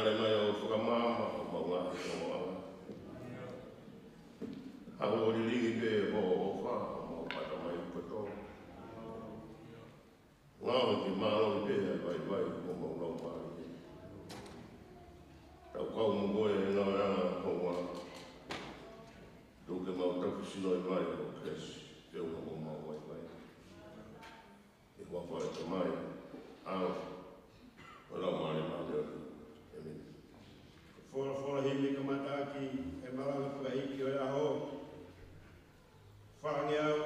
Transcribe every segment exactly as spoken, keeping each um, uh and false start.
Mai ʻo fakamaama homau ngaahi ongoʻanga. Haʻu ʻo lilingi pē hoʻo ʻofa homau ʻatamai kotoa. Ngaohi ke mālohi pē ʻa e vaivai homau laumālie. Tau kau mo koe he ngaahi anga houa. Tuku ke mau tapu sino ʻi he vai ʻo Kalaisi, feʻunga mo homau vaivai. ʻI he huafa ʻo e Tamai, ʻAlo, mo e Laumālie Māʻoniʻoni. ʻĒmeni. Folofola himi kamataʻaki ʻe malanga fakaʻeiki ʻo e ʻaho. Fāngeau,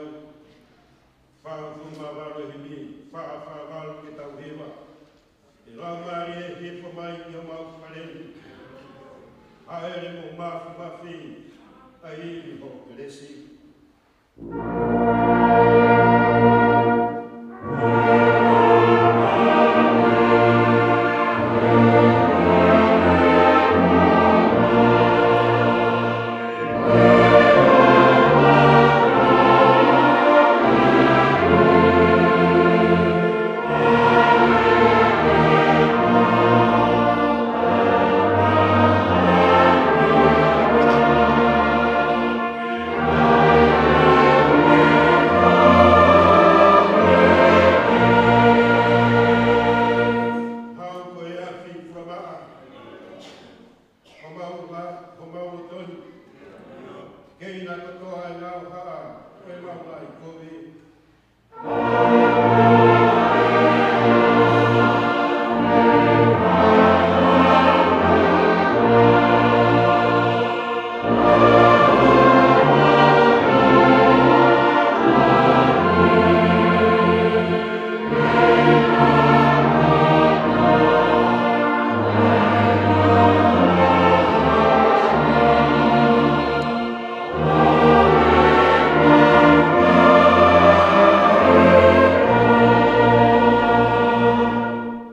fāngofulu mā valu ʻe himi, fā fā valu ke tau hiva. ʻE Laumālie, hifo mai ki homau fale ni. Hāʻele mo māfimafi, ʻa e ivi ho kelesi. Haʻu ko e afi fulamaʻa homau la-, homau loto ni. Keina kotoa ʻa e ngaahi ʻaho ʻo ʻemau ngaahi kovi.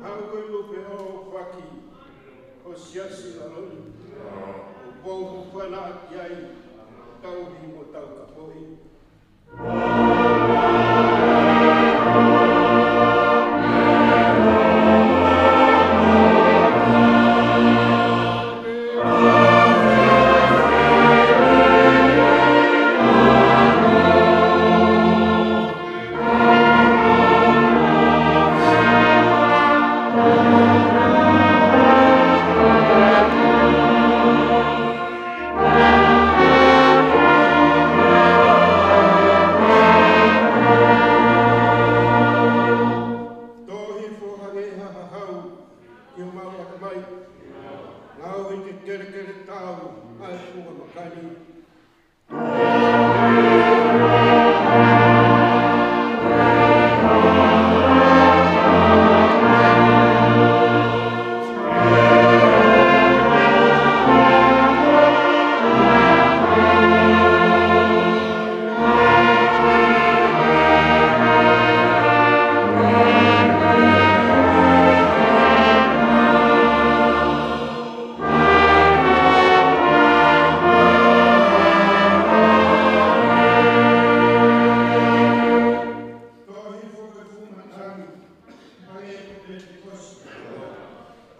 Haʻu ko e lupe ʻo faki ʻo e siasi ʻi lalo ni. ʻO pou ʻo fanaki ai, tauhi mo taukapoʻi. Tō hifo hangē ha hahau ki homau ʻatamai. Ngaohi ke kelekele tau ʻa e funga maka ni. Tō hifo ko e funga maka ni, hangē ko Penitekosi.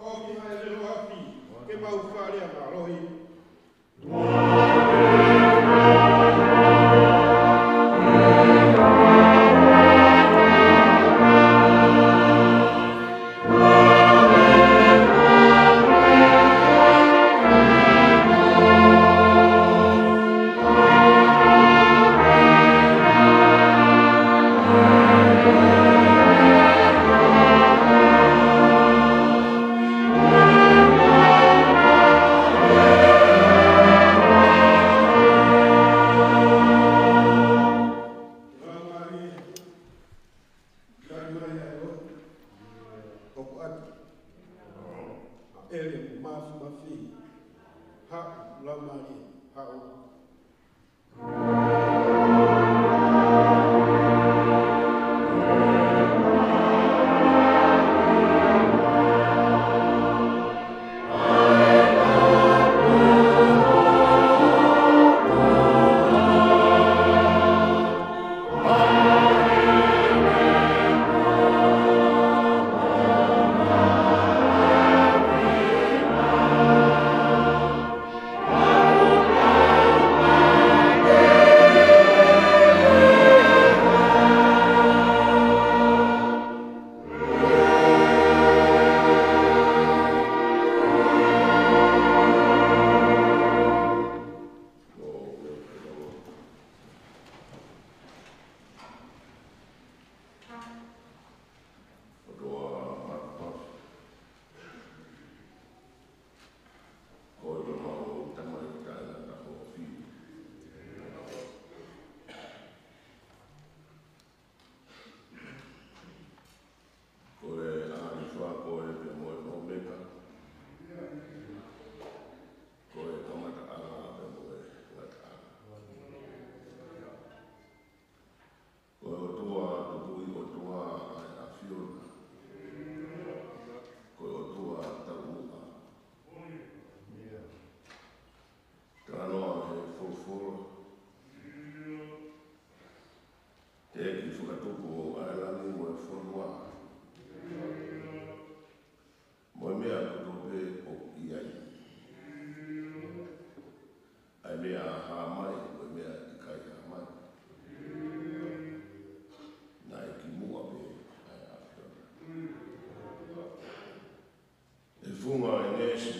ʻOmi ha ʻelelo afi ki homau fale ʻa mālohi. Hāʻele mo māfimafi, haʻu Laumālie, haʻu.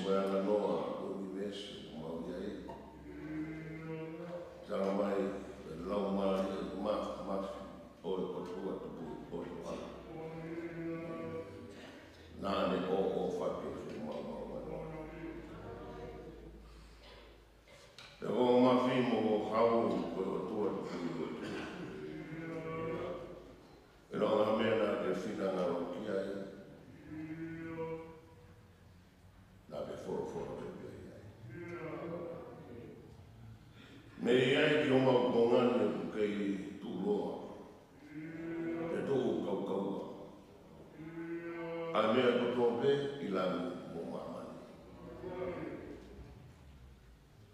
mo e anganoa ʻo e ʻunivēsi ʻoku mau ʻi ai. Tala mai, ʻe Laumālie Māfimafi ʻo e ʻOtua Tupu ʻo e ʻOtua. Naʻa ne ʻoʻofa ke ke maumau manoa. Pea ko e mafi mo e hau ko e ʻOtua Tupu ʻo e ʻOtua. ʻE ʻi ai ha meʻa naʻa ke finangalo ki ai, naʻa ke folofola pē ki ai. Mei ai ki homau konga ni ʻoku kei tuʻuloa, pea tuʻu kaukaua ʻa e meʻa kotoa pē ʻi langi mo māmani.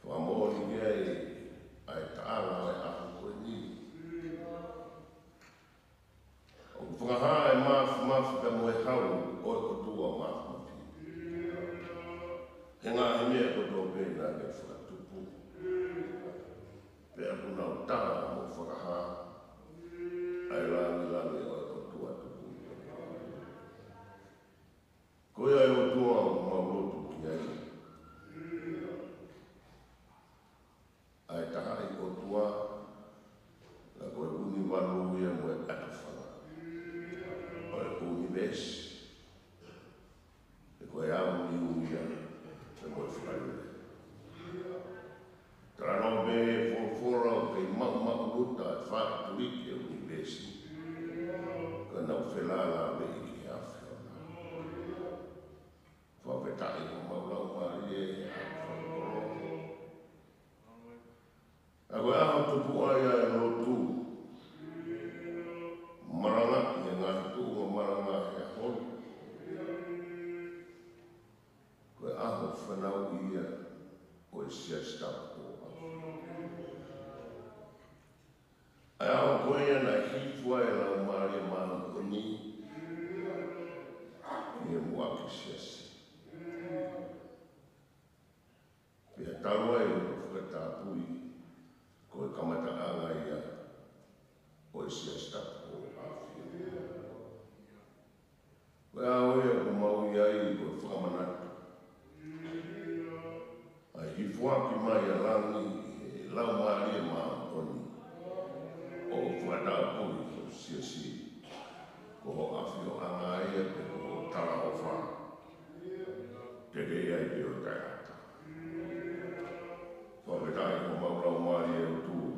Fakamoʻoni ki ai ʻa e taʻanga ʻo e ʻaho ko eni. ʻOku fakahā ʻa e māfimafi pea mo e hau ʻo e ʻOtua Māfimafi. He ngaahi meʻa kotoa pē naʻa ke fakatupu, pea kuo nau tā mo fakahā ʻa e lāngilangi ʻo e ʻOtua Tupu. Ko ia ʻa e ʻOtua ʻoku mau lotu ki ai, ʻa e Tahaʻi ʻOtua, naʻa ko e ʻunivalu ia mo e ʻatofanga ʻo e ʻunivēsi, ʻe ko e au niu ia, pea mo e fakalele. Talanoa pē folofola ʻoku kei maʻumaʻuluta e fāʻituliki ʻo e ʻunivēsi, ka nau felālāveʻi ki he ʻAfiona. Fakafetaʻi homau laumālie he ʻaho fakakoloa. ʻA ko e ʻaho tupu ai ʻa e lotu, malanga ʻi he ngaahi tuʻunga malanga he ʻaho ni. Ko e ʻaho fanauʻi ia ʻo e Siasi Tapu ʻo ʻAfio. ʻA e ʻaho ko ia naʻe hifo ai e Laumālie Māʻoniʻoni ʻi he muʻaki siasi. Pea talu ai hono fakatapui, ko e kamataʻanga ia ʻo e Siasi Tapu ʻo ʻAfio. Ko e ʻaho ia ʻoku mau ʻi ai ko e fakamanatu ʻa e hifoaki mai ʻa langi ʻi he Laumālie Māʻoniʻoni ʻo fakatapui ko e siasi, ko ho ʻafioʻanga ia pea ko ho talaʻofa. Te ke ʻi ai pē ʻo taʻengata. Fakafetaʻi homau laumālie ʻOtua.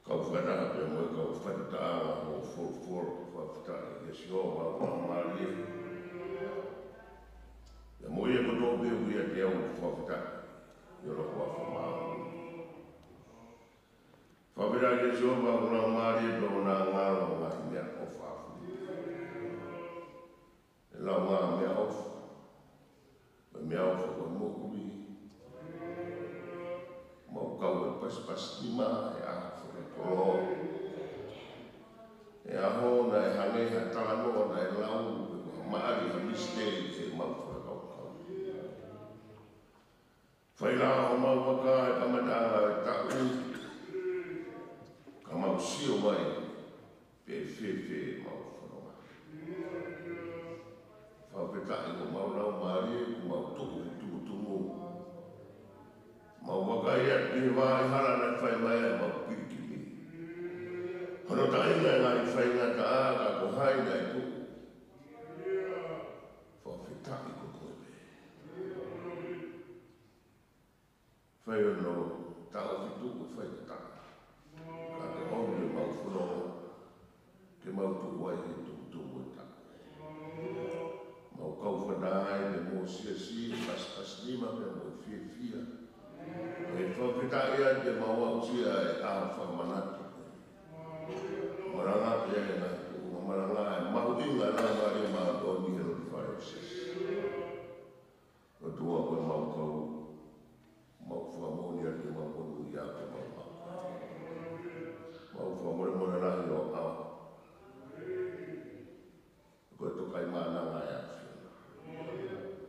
Kau fakataha pea mo e kau fakataha ʻo folofola, fakafetaʻi kia Sihova ʻoku mau mālie. Pea mo ia kotoa pē ʻoku ʻiate au ʻoku fakafetaʻi ʻi hono huafa māʻoniʻoni. Fakafetaʻi kia Sihova ʻoku mau mālie pea ʻoku na ngalo ngaahi meʻaʻofa. ʻE lau ngaahi meʻaʻofa, ko e meʻaʻofa ko e moʻui. Mau kau e pasipasi nima he ʻaho fakakoloa. He ʻaho naʻe hangē ha talanoa naʻe lau, pe ko ha maʻali ha misiteli ke mau fakakaukau. Fai lā homau vaka he kamataʻanga ʻo e taʻu, ka mau sio mai pe fēfē ʻemau fononga. Fakafetaʻi homau laumālie, ʻoku mau tuʻu he tumutumu. Mau vakai atu ki he vaʻa hala naʻe fai mai ai ʻemau pilikimi. Hono taʻinga e ngaahi faingataʻa, ka ko hai naʻe tuʻu. Fakafetaʻi ko koe pē. Fai hono taʻofi tuʻu e faingataʻa, ka ke ʻomi ʻemau fononga ke mau tuʻu ai he tumutumu ʻo e taʻu. Mau kau fanongo ai pea mo siasi, pasipasi nima pea mo fiefia. ʻE fakafetaʻi atu ʻemau aʻusia e ʻaho fakamanatu. Malanga pea ʻi he ngaahi tuʻunga malanga ʻe mahuʻinga e Laumālie Māʻoniʻoni he lotu fale ʻo e siasi. ʻOtua ko e mau kau, mau fakamoʻoni atu ʻemau monūʻia ke mau kau. Mau fakamolemole lahi ʻo ʻau. Ko e tokaimaʻananga ʻa e ʻAfiona.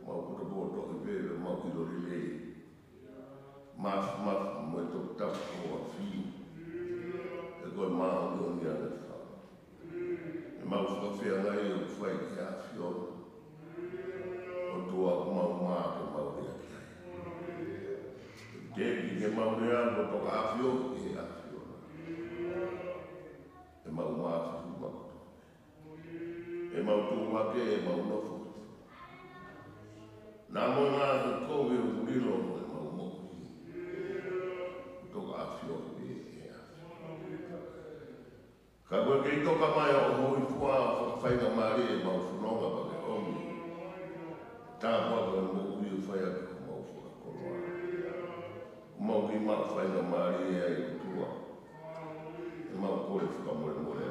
Mau potopoto ʻi pē, mau ʻilo lelei. Māfimafi mo e toputapu ʻo e ʻAfiona. He ko e māʻoniʻoni ʻa e fau. ʻEmau fakafeangai ʻoku fai ki he ʻAfiona. ʻOtua Toka ʻafio ʻi he ʻAfiona. ʻEmau mafi huma kotoa. ʻEmau tuʻu hake, ʻemau nofo. Naʻa mo e ngaahi kovi ʻoku lilo ʻemau moʻui. Toka ʻafio ʻi he ʻAfiona. Ka kuo ke toka mai ʻo hōifua, fakafaingamālie ʻemau fononga pea ke ʻomi. Tāpuaki ʻo e moʻui ʻo fai ʻaki homau fakakoloa. ʻOku mau kei maʻu faingamālie ai ʻOtua. ʻEmau kole fakamolemole.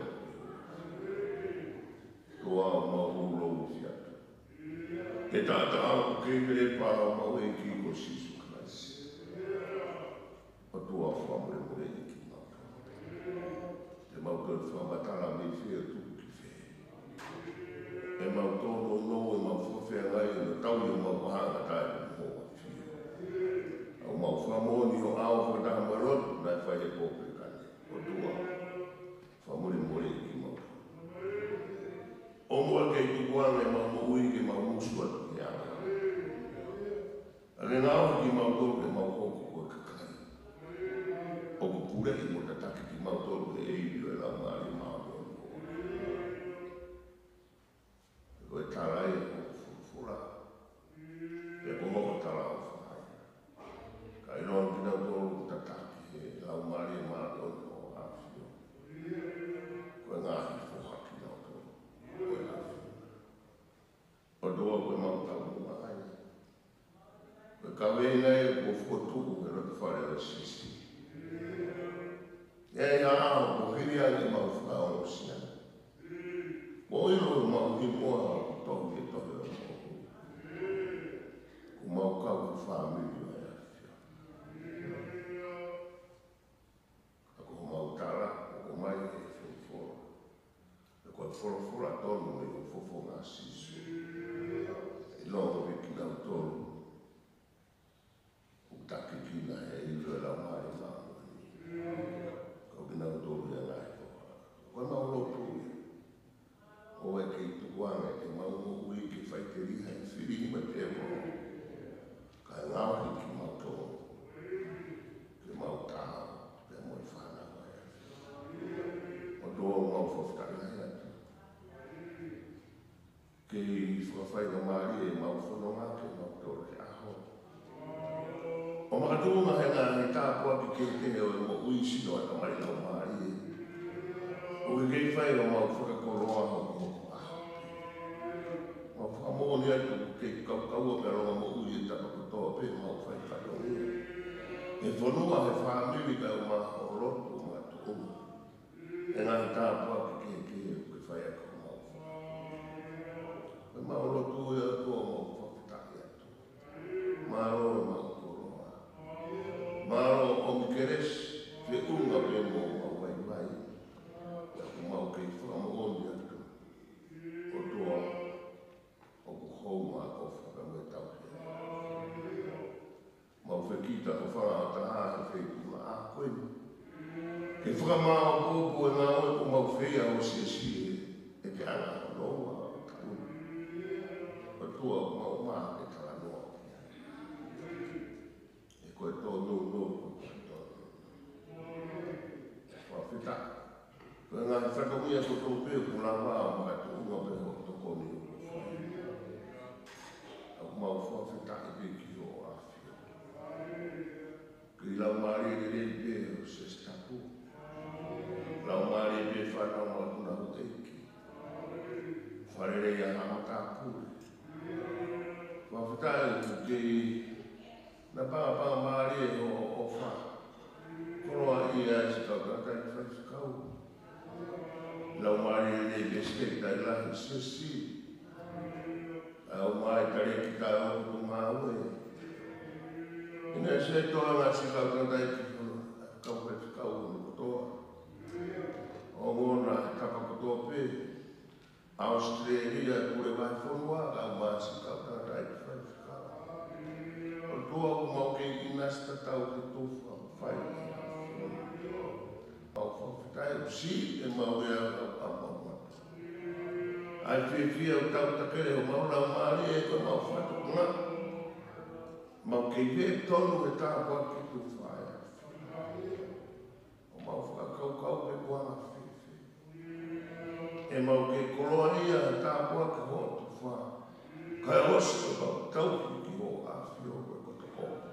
ʻOtua ʻoku mau loulou ʻi he ʻAfiona. Ke taʻataʻa ʻoku kei lele pea ʻo mau ʻEiki ko Sīsū Kalaisi. ʻOtua fakamolemoleʻi kimautolu. Te mau toe fakamatala mei fē ʻo tuku ki fē. ʻEmau tōnounou, ʻemau fakafeangai, ʻemau tauhi ʻemau vahanga taʻe mo ʻafio. ʻOku mau fakamoʻoni ʻi ho ʻao fakataha mo e lotu naʻe fai he pō pē kane. ʻOtua fakamolemoleʻi kimautolu. ʻOmai ke tukuange ʻemau moʻui ke mau musu atu ki he ʻAfiona. ʻA ke ngaohi kimautolu ke mau hoko ko e kakai ʻoku puleʻi mo tataki kimautolu ʻe he ʻEiki ʻo e Laumālie Māʻoniʻoni. Ko e tala ia ʻo hoʻo folofola. Pea ko hoʻo talaʻofa ia. Ka ʻiloa kinautolu ʻoku tataki ʻe he Laumālie Māʻoniʻoni ʻo e ʻAfiona. Ko e ngaahi foha kinautolu ʻo e ʻAfiona. ʻOtua ko ʻemau taumuʻa ia. Ko e kaveinga ia kuo fokotuʻu he loto fale ʻo e siasi. ʻI he ʻaho kuo hili ange ʻemau fakaongosia. Kuo ʻilo ʻemau hingoa ʻoku tohi he tohi ʻo e moʻui. Kuo mau kau he fāmili ʻo e ʻAfiona. Ka ko homau tala, ʻoku ʻomai ʻe he folofola. Pea ko e folofola tonu mei ho fofonga Sīsū. ʻIloa ʻe kinautolu ʻoku tataki kinautolu ʻe he ʻEiki ʻo e Laumālie Māʻoniʻoni. Ko kinautolu ia ngaahi foha. Ko ʻemau lotu ia. ʻOua ʻe kei tukuange ʻemau moʻui ke faʻiteliha ʻi he fili ʻa e tēvolo. Kae ngaohi kimautolu ke mau taau pea mo e fānau ʻa e ʻAfiona. ʻOtua ʻoku mau fakafetaʻi lahi atu. Kei fakafaingamālie ʻemau fononga ke mau tolo he ʻaho. ʻO makatuʻunga he ngaahi tāpuaki kehekehe ʻo e moʻui, sino, ʻatamai, laumālie. ʻOku ke kei fai ʻemau fakakoloa hokohoko ʻaho. Mau fakamoʻoni atu ʻoku ke kaukaua pea longomoʻui e tapa kotoa pē ʻemau fai fatongia. He fonua, he fāmili, kae ʻumaʻā ho lotu makatuʻunga. ʻE ngaahi tāpuaki kehekehe ʻoku ke fai ʻaki homau fononga. Ko ʻemau lotu ia ʻOtua, mau fakafetaʻi atu. Mālō ʻemau koloa. Mālō ʻomi kelesi, feʻunga pē mo ʻemau vaivai. Pea ʻoku mau kei fakamoʻoni atu. ʻOtua, ʻoku hounga ʻa e ʻofa pea mo e tauhi. Mau fekita ko fanga ʻo taha he feituʻu ʻa ko eni. Ke fakamaʻopoʻopo e ngāue kuo mau fai ʻa e siasi ē, ʻe ke ʻalu ʻo ʻoua ʻo talu. ʻOtua, mau maʻu e talanoa. ʻE ko e tōnounou, ko e tōnounou. Fakafetaʻi. Ko e ngaahi fatongia kotoa pē ʻoku lava ʻo makatuʻunga pē hoʻo tokoni. ʻOku mau fakafetaʻi pē ki hoʻo ʻAfio. Kei laumālie lelei pē ʻo e Siasi Tapu. Laumālie pē fānau, mātuʻa, houʻeiki. Fakalelei ʻa e haʻa matāpule. Fakafetaʻi atu kei napangapangamālie hoʻo ʻofa. Koloaʻia ʻa e siʻi kau tangataʻeiki faifekau. Laumālie lelei pē Sekelitali Lahi ʻo e siasi. ʻUmaʻā e talēkita ʻoku ngāue. ʻI he siʻi toenga siʻi kau tangataʻeiki faifekau, kau faifekau kotoa. Ongona he tapa kotoa pē. ʻAositelēlia, Pule Vahefonua, kae ʻumaʻā siʻi kau tangataʻeiki faifekau. ʻOtua, ʻoku mau kei ʻinasi tatau ki he tufa ʻoku fai. Mau fakafetaʻi ʻoku siʻi ʻemau lea, ʻa, ʻa, ʻa, ʻa e fiefia ʻoku tautakele homau laumālie, ko ʻemau fatu na. Mau kei lea tonu he tāpuaki ʻoku fai. ʻOku mau fakakaukau pe ko e anga fēfē ʻemau kei koloaʻia e tāpuaki hoʻo tufa, kae ʻosi ʻemau tauhi ki hoʻo ʻAfio ko e kotoa pē.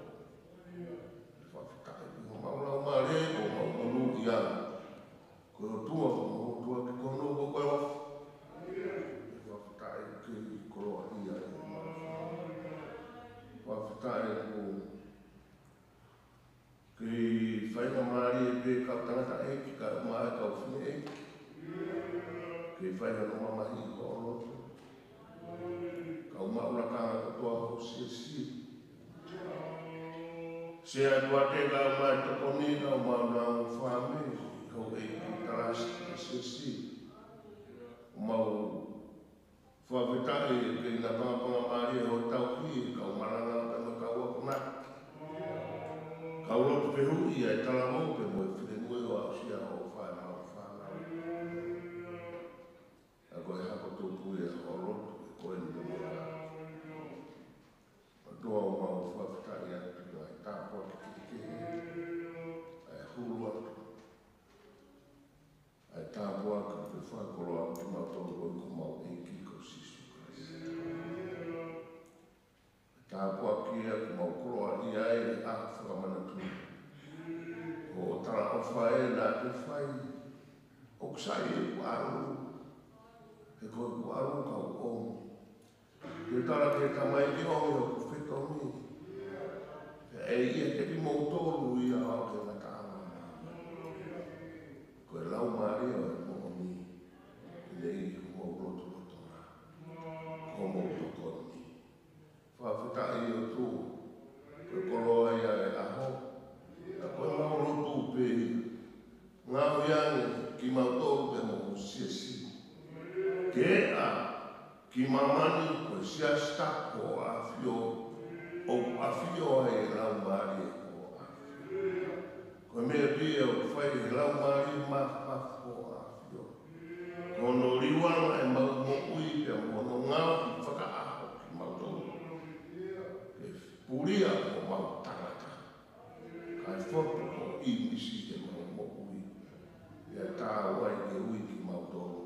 Fakafetaʻi ki homau laumālie, ko homau monūʻia. Ko e ʻOtua, ko homau ʻOtua, ko hono ʻofa ko e ʻofa. Fakafetaʻi, kei koloaʻia ʻemau. Fakafetaʻi ʻoku kei faingamālie pē kau tangataʻeiki, kau mai kau fineʻeiki. Kei fai hano mamahi hoʻo lotu. Kau maʻu lakanga kotoa hoʻo siasi. Sea atu ake kau mai tokoni, kau maʻu nau fāmili, houʻeiki, kalasi ʻo e siasi. Mau fakafetaʻi ke ʻi ai ha pangapangamālie hoʻo tauhi, kau malanga pea mo e kau akonaki. Kau lotu fehuʻi ʻa e talavou pea mo e finemui ʻo aʻusia hoʻo fānau, fānau. ʻA ko e hako tupu ia hoʻo lotu, ʻe ko e ni pea mo e kau. ʻOtua, ʻoku mau fakafetaʻi atu ʻa e tāpuaki kehekehe, ʻa e hulu atu ʻa e tāpuaki ke fakakoloa atu kimautolu koeʻuhi ko homau ʻEiki ko Sīsū Kalaisi. Tāpuaki ia ʻoku mau koloaʻia ai ʻa e fakamanatu. Ko hoʻo talaʻofa ē naʻa ke fai, ʻoku sai ʻeku ʻalu, he ko ʻeku ʻalu kau ʻomi. Ke tala ki he Tamai ke ʻomi hoku fetongi. Pea ʻe ʻiate kimoutolu ia ʻa e ngataʻanga. Ko e Laumālie ʻo e moʻoni, ʻi he ʻi homau lotolotonga, ko homau tokoni. Fakafetaʻi ʻOtua, ko e koloa ia e ʻaho, ka ko e mau lotu pē ia. Ngaohi ange kimautolu pea mo ho siasi. Ke ʻa ki māmani ko e siasi tapu hoʻo ʻAfio, ʻoku ʻafio ai e Laumālie hoʻo ʻAfio. Ko e meʻa pē ia ʻoku fai ʻe he Laumālie Māfimafi hoʻo ʻAfio. Ko hono liuanga ʻemau moʻui pea mo hono ngaohi fakaʻaho kimautolu. Ke pulia homau tangata. Kae fotu ho ʻīmisi ʻi heʻemau moʻui. Pea taau ai ke ui kimautolu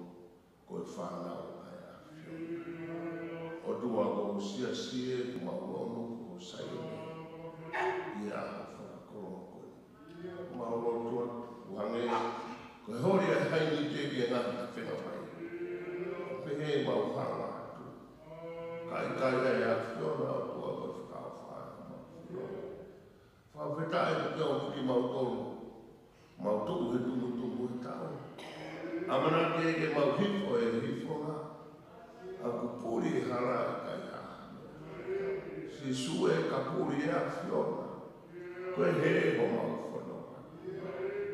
ko e fānau ʻa e ʻAfio. ʻOtua, ko ho siasi ē, ʻoku mau ʻono ko ho Saione. ʻI he ʻaho fakakoloa ko ē. Mau lotu atu, ʻoku hangē ko e holi ʻa e haini te ke ngata fenga mai. Pehē mau hala atu. Ka ʻikai ʻa e ʻAfiona, ʻOtua, ko e fakaʻofa ʻa e mau. Fakafetaʻi ʻoku ke ʻomi kimautolu. Mau tuʻu he tumutumu he taʻu. ʻAmanaki ke mau hifo he hifonga. ʻOku puli e hala ʻikai ha. Sīsū ē, ka puli e ʻAfiona, ko e hē homau fononga.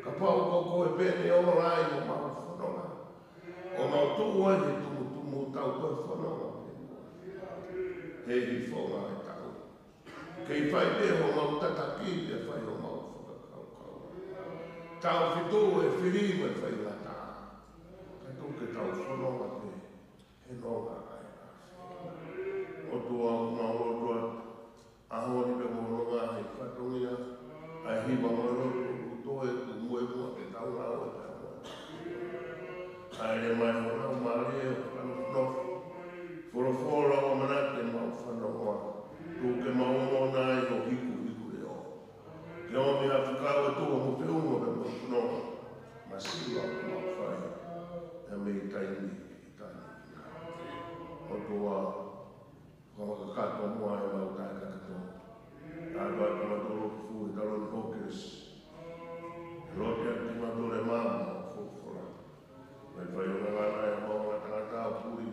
Kapau ko koe pē ʻe ola ai homau fononga, ʻo mau tuʻu ai he tumutumu tau ko e fononga. He hifonga he taʻu. Kei fai pē homau tataki pea fai homau fakakaukau. Tau fitu e fili mo e faingataʻa. Ka tuku ke tau fononga pē he nonga ʻa e ʻAfio. ʻOtua, ʻoku mau lotu atu. ʻAho ni pea mo hono ngaahi fatongia, ʻa e hiva mo e lotu, ʻoku toe tuʻu muʻa ke tau ngāue pea mo e. ʻAle mai ho Laumālie ʻo fakanofo. Folofola ʻo ʻamanaki ke mau fanongo. Tuku ke mau ʻomi ʻa e hikuhiku leʻo. Ke ʻomi ha fekau ʻe tuʻu mo feʻunga pea mo e fononga. Masiva ʻoku mau fai. ʻA e meʻa taimi ki taimi. ʻOtua, fakamākakakato muʻa ʻemau taʻekakato. Taʻe ʻai kimautolu ki he fuʻu taloni hokes. Lote ʻaki kimautolu ʻe maama ʻo folofola. Mai fai ʻo ngangana ʻemau ngaahi tangata ʻo puli.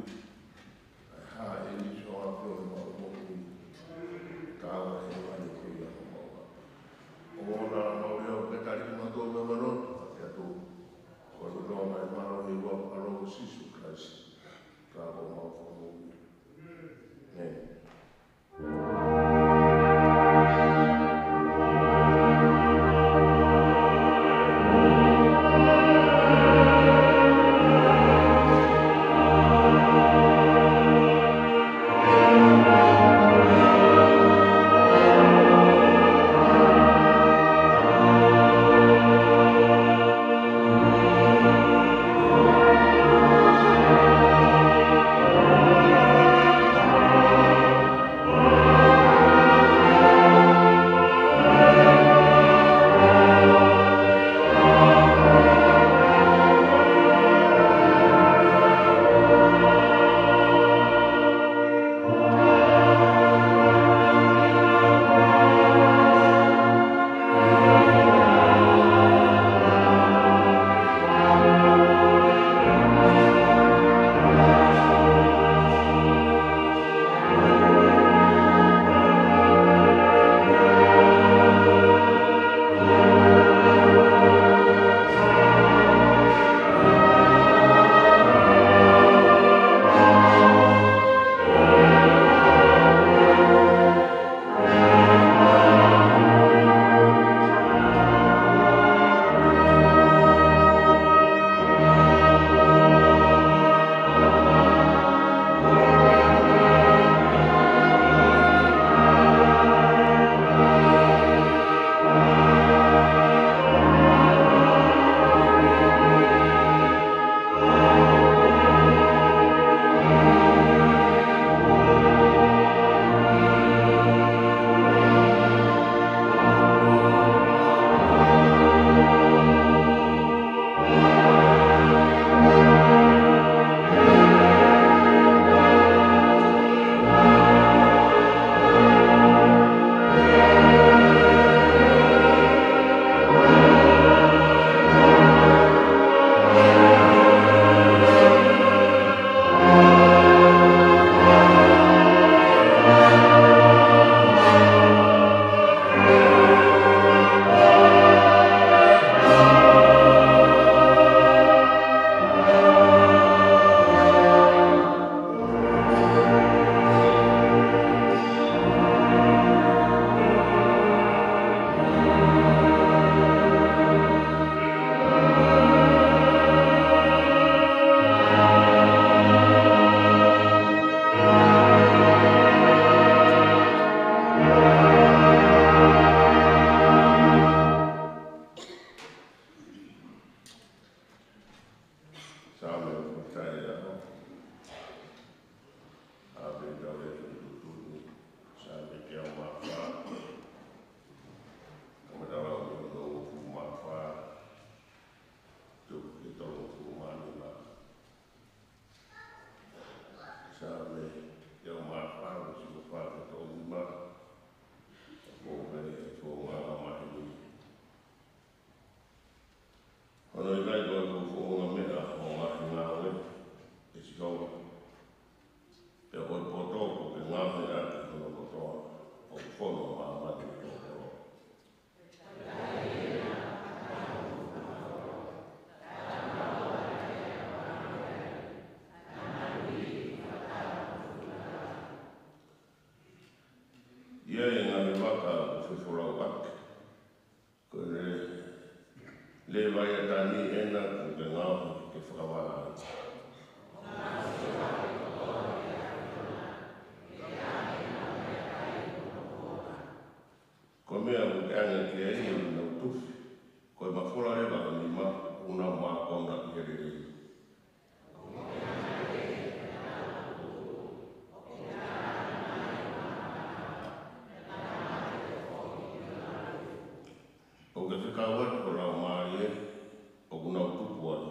ʻAi ha e ni so a fio ʻemau moʻui. Tau he ngani ko ia ʻemau. ʻO na mau leo ke tali kimautolu ʻemau lotu. Ka te atu. Ko e lotu mai mālō he huafa ʻo Sīsū Kalaisi. Ka ko mau fakamoʻui. ʻĒmeni. Lima, ko e founga maheni. Hono ʻikai ko e founga meʻa ʻo e ngaahi ngāue ʻa Sihova, pea ko e poto kuo ke ngaohi ʻaki hono kotoa ʻoku fono ʻa māmani ʻi ho koloa. ʻI ai e ngaahi vaka ʻoku fefolauʻaki. Ko e le-, levaiatani ena kuo ke ngaohi ke fakavā ai. Ko e meʻa ʻoku ke ʻange ki ai ʻoku nau tufi, ko e mafola leva ʻo e nima ʻoku nau mākona ʻi he lelei. ʻOku ke fekau atu ho laumālie ʻoku nau tupu ai,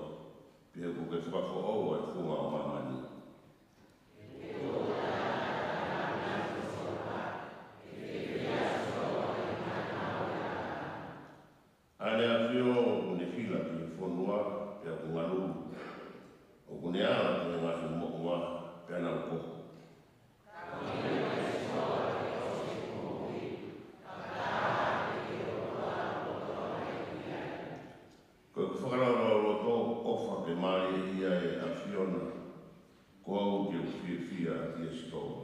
pea ʻoku ke fakafoʻou ʻa e funga ʻo māmani. ʻA ʻEne ʻAfio ʻoku ne hila ki he fonua, pea ʻoku ngalulu. ʻOku ne ala ki he ngaahi moʻunga, pea nau kohu. Ko ʻeku fakalaulauloto ʻofa ke mālieʻia ʻa e ʻAfiona, ko au ke u fiefia ʻia Sihova.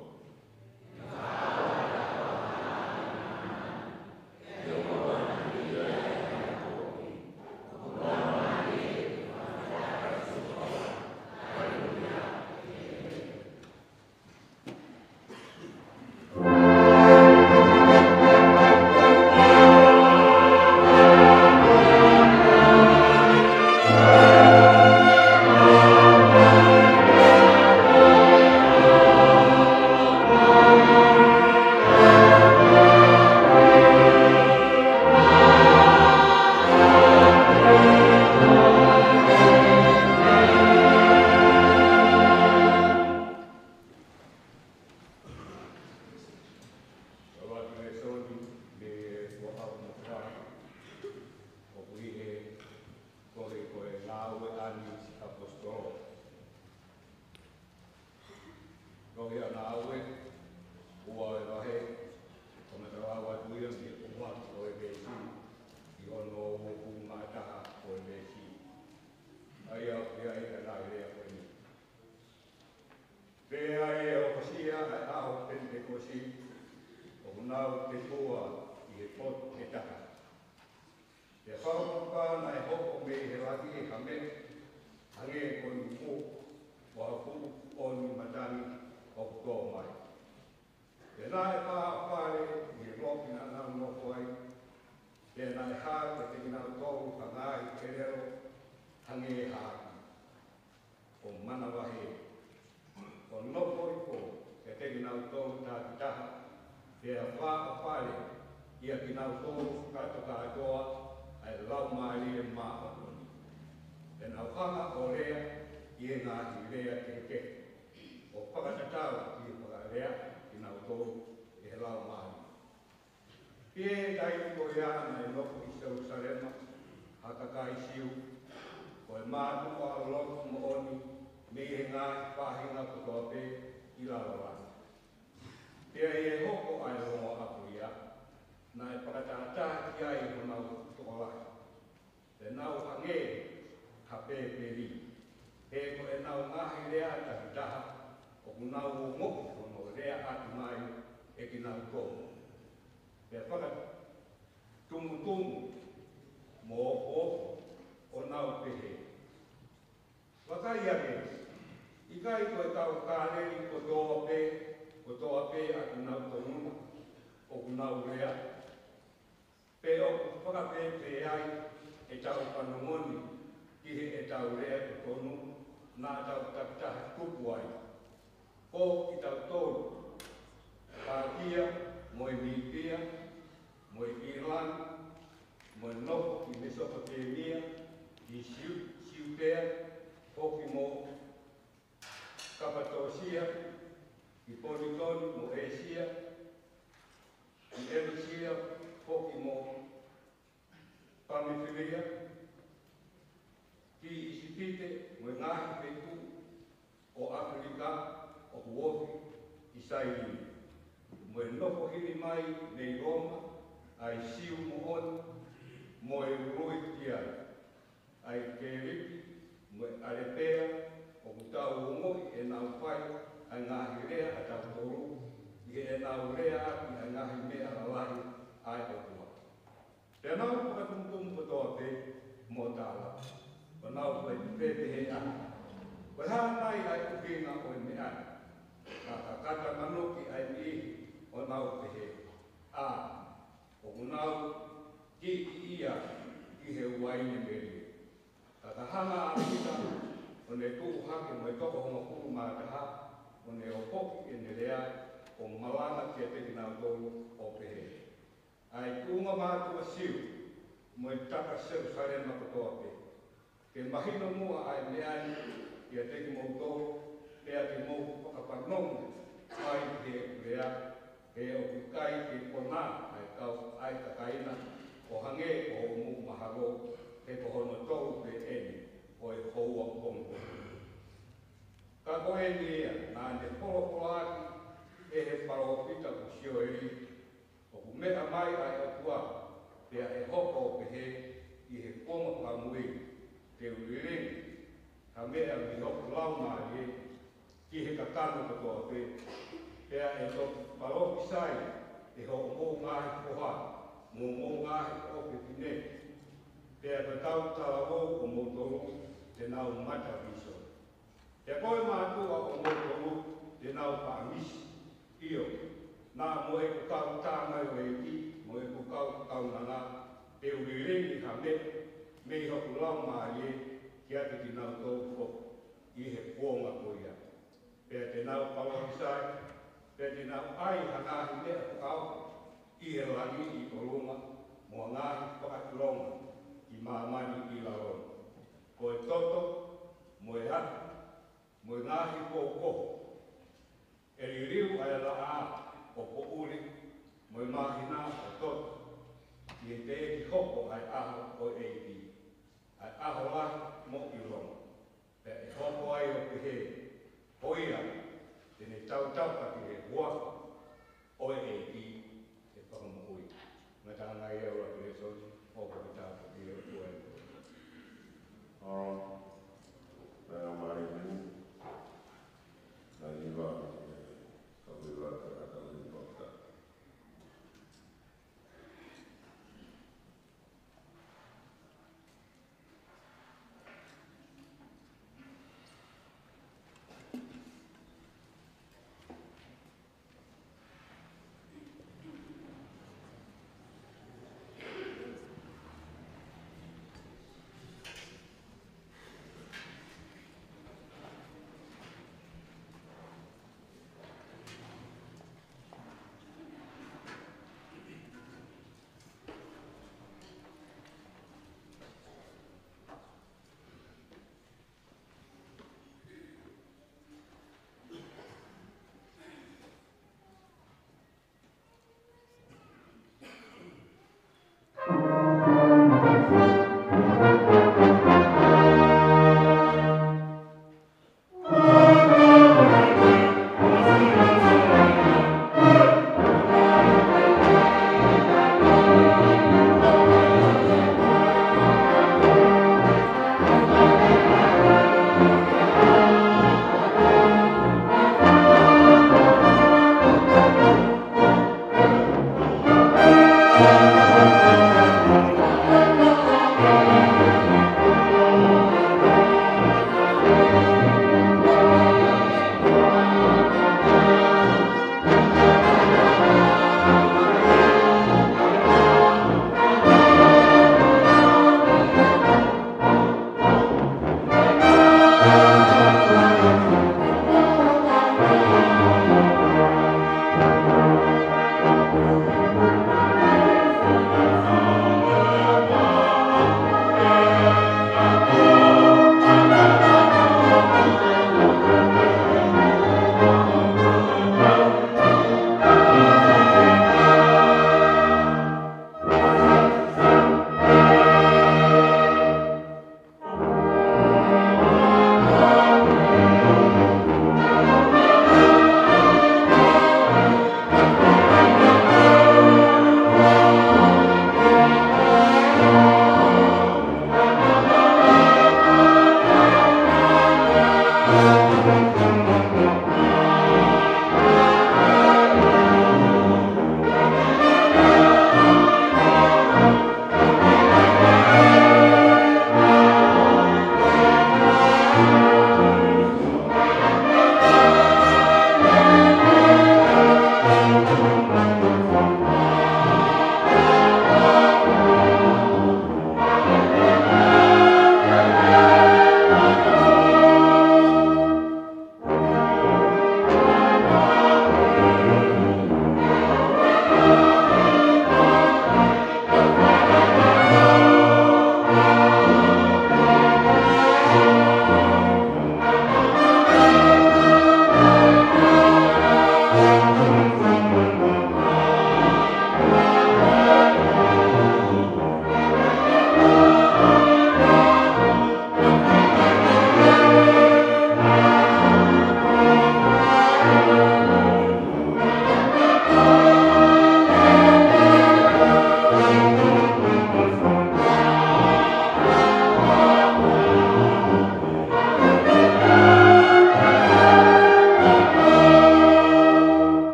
Lava ke lēsoni mei he Fuakava Motuʻa, ʻoku ʻi he tohi ko e Ngāue ʻa e Kau ʻAposetolo. Tohi ʻa Ngāue, ua e vahe, ʻoku mata lau atu ia mei he ua ʻo e veesi ki hono uofulu mā taha ʻo e veesi. ʻA ia ʻoku ʻi ai ʻa e ngaahi lea ko eni. Pea ʻi he hokosia ʻa e ʻaho Penitekosi, ʻoku nau tetua ʻi he potu ʻe taha. Pea fakapapau naʻe hoko mei he langi ha meʻa, hangē ko e nuku, ʻo ha fuʻu kuʻoni matangi ʻoku tō mai. Pea naʻe fāʻofale ʻi he loki naʻa nau nofo ai, pea naʻe hā kiate kinautolu ha ngaahi ʻelelo hangē ha ʻapi ʻo manavahē, ʻo nofo hifo kiate kinautolu takitaha, pea fāʻofale ʻia kinautolu kātokātoa ʻa e Laumālie Māʻoniʻoni. Pea nau hanga ʻo lea ʻi he ngaahi lea kehekehe, ʻo fakatatau ki he fakalea kinautolu ʻe he Laumālie. Pea ʻi he taimi ko ia naʻe nofo ʻi Selūsalema ha kakai Siu, ko e mātuʻa lotu moʻoni mei he ngaahi faʻahinga kotoa pē ʻi lalo langi. Pea ʻi he hoko ʻa e longoaʻa ko ia, naʻe fakatātā ki ai honau tokolahi. Pea nau hangē ha pēpeli, he ko ʻenau ngaahi lea takitaha, ʻoku nau ongoʻi hono lea ʻaki mai ʻe kinautolu. Pea fakatumutumu mo ofoofo ʻo nau pehē: Vakai ange, ʻikai ko e kau Kāleli kotoa pē, kotoa pē ʻa kinautolu na ʻoku nau lea? Pe ʻoku fakapēpē ai ʻetau fanongo ni ki heʻetau lea totonu naʻa tau takitaha tupu ai, ko kitautolu, Pātia, mo e Mītia, mo e ʻĪlani, mo e nofo ʻi Mesopotemia, ʻi Siu-, Siutea, foki mo Kapatōsia, ʻi Ponitoni mo ʻĒsia, Sailini, mo e nofo hili mai mei Loma ʻa e Siu moʻoni, mo e ului ki ai, ʻa e Kēliti mo e ʻAlepea, ʻoku tau ongoʻi ʻenau fai ʻa e ngaahi lea ʻatautolu, ʻi heʻenau leaʻaki ʻa e ngaahi meʻa lalahi ʻa e ʻOtua. Pea nau fakatumutumu kotoa pē mo tala, ʻo nau fai pē pehē ʻa, ko e hā nai ʻa e ʻuhinga ʻo e meʻa ni? Ka kakata manuki ʻa e niʻihi ʻo nau pehē, ʻa, ʻoku nau kiʻi ia ʻi he uaine melie. Ka ka hanga ʻa Pita ʻo ne tuʻu hake mo e toko hongofulu mā taha, ʻo ne ʻohofi ʻene lea, ʻo malanga kiate kinautolu ʻo pehē, ʻa e tuʻunga mātuʻa Siu, mo e taka Selusalema kotoa pē, ke mahino muʻa ʻa e meʻa ni kiate kimoutolu, pea ke mou fakafanongo mai ki heʻeku lea, he ʻoku ʻikai ke konā ʻa e kau ʻa e kakai na, ʻo hangē ko hoʻomou mahalo, he ko hono tolu pē eni ʻo e houa pongipongi. Ka ko eni ia naʻa ne folofola ʻaki ʻe he palōfita ko Sioeli, ʻoku meʻa mai ʻa e ʻOtua, pea ʻe hoko ʻo pehē ʻi he kuonga fakamui, te u lilingi ha meʻa mei hoku Laumālie ki he kakano kotoa pē, pea ʻe toki palōfisai ʻe hoʻomou ngaahi foha mo hoʻomou ngaahi ʻofefine, pea ko e kau talavou ʻomoutolu te nau mata vīsone. Pea ko e mātuʻa ʻomoutolu te nau paʻangisi. ʻIo, naʻa mo ʻeku kau tangataʻeiki, mo ʻeku kau kaunanga, te u lilingi ha meʻa mei hoku Laumālie kiate kinautolu foki ʻi he kuonga ko ia. Pea te nau palōfisai, pea te nau ʻai ha ngaahi meʻa fakaofo ʻi he langi ʻi ʻolunga, mo ha ngaahi fakaʻilonga ʻi māmani ʻi lalo ni. Ko e toto, mo e atu, mo e ngaahi koukoho, ʻe liliu ʻa e laʻā ʻo poʻuli, mo e māhina ʻo toto, ʻi he teʻeki hoko ʻa e ʻaho ʻo e ʻEiki, ʻa e ʻaho lahi mo ʻilonga. Pea ʻe hoko ai ʻo pehē, ko ia te ne tautapa ki he huafa ʻo e ʻEiki ʻe fakamoʻui. Ngata ngai e ola ki he soni, ʻo ka kita ki he ʻOtua e. ʻA, naʻe ʻamari ni, naʻe hiva, ka hiva, ka hiva, ka hiva.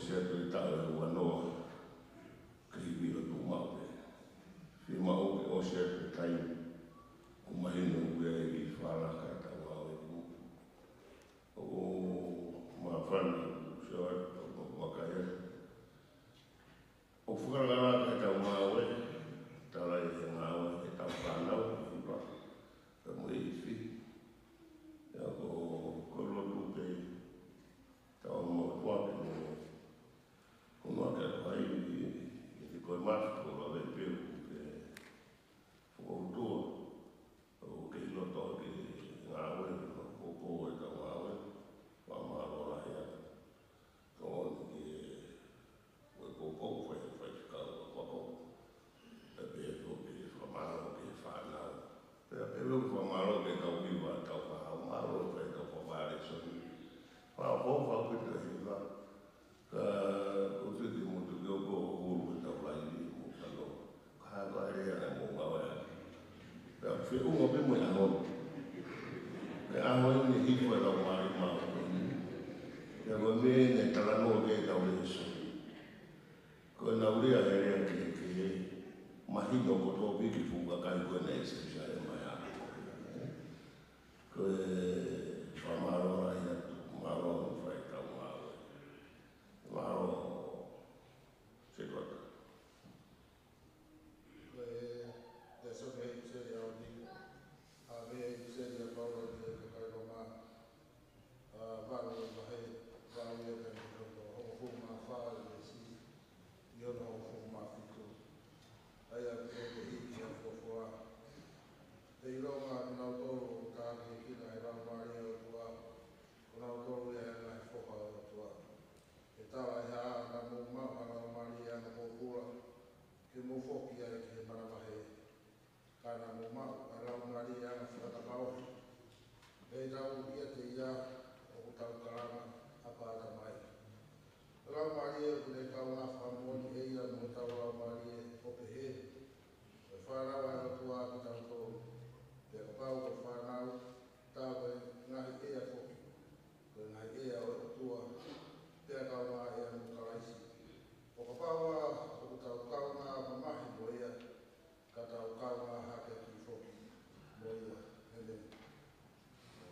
ʻOsi atu e taʻu ʻe uanoa, ka ʻi he ʻilo tuʻu maʻu pē. Fiemaʻu ke ʻosi atu e taimi, ʻo mahino ʻoku ʻi ai e fala ka e tau ngāue pē. ʻOku māfana, ʻosi atu, ʻoku makaia. ʻOku fakalaka e tau ngāue, tala e ngāue, e tau fānau, hiva, ka mo e ifi. ʻIa ko, ko e lotu pē, tau mo tuake mo, ko noa ke atu ai, ʻi te koe mafi, ko lave pē, ʻoku ke, fokoutua, ʻoku ke ʻi loto ke ngāue, ko, ko, ko e tau ngāue, fakamālō lahi atu. Tokoni ke, ko e poupou fai, fai fekau, ako, ako. Pea pehē atu ke fakamālō ki he fānau. Pea pehē atu ke fakamālō ki he kau hiva, kau fakamālō, fai kau fakamālō, so. Faʻa, faʻa, faʻa, pita hiva. Ka ʻoku ou tui ke mou tuku ʻo hulu e tau laivi mo kalo. Ka hā ko e lea naʻa mou ngāue ai. Pea feʻunga pē mo e ʻaho ni. Pea ʻaho ni ne hifo e lau mali mau ko ni. Pea ko e meʻa ne talanoa ki ai e tau lēsoni. Ko e nau lea he lea kehekehe. Mahino ko e tōpiki fuʻu kakai ko ē naʻe ʻi ai e siasi mai ʻa. Ko e fakamālō lahi atu, mālō hono fai e tau ngāue. Mālō, Setuata. Ko e lēsoni ʻi he ʻipiseli ʻa ʻOnipa. ʻA e ʻipiseli ʻa Paula ki he kakai Loma. ʻA, valu, vahe, valu ia ka ni ko hongofulu mā fā ʻi he veesi, ʻi hono hongofulu mā fitu. ʻA ia ko e hiki ʻa e fuofua. Pea ʻilonga ʻa kinautolu ʻoku tākiekina ʻe he Laumālie ʻo e ʻOtua, ko kinautolu ia ʻa e ngaahi foha ʻo e ʻOtua. ʻE tala ʻe he ʻAlo naʻa mou maʻu ha laumālie ʻanepōpula, ke mou foki ai ki he manavahē. Ka naʻa mou maʻu ʻa e laumālie ʻanefakatapaʻohi. Pea ʻi he tau ʻiate ia ʻoku tau kalanga, Āpā Tamai. Laumālie ʻoku ne kaungā fakamoʻoni ʻe ia mo hotau laumālie ʻo pehē, ko e fānau ʻa e ʻOtua kitautolu. Pea kapau ko e fānau, tā ko e ngaahi ʻea foki, ko e ngaahi ʻea ʻo e ʻOtua, pea kaungā ʻea mo Kalaisi. ʻO kapau ʻoku tau kaungā mamahi mo ia, ka tau kaungā hākeakiʻi foki mo ia. ʻĒmeni.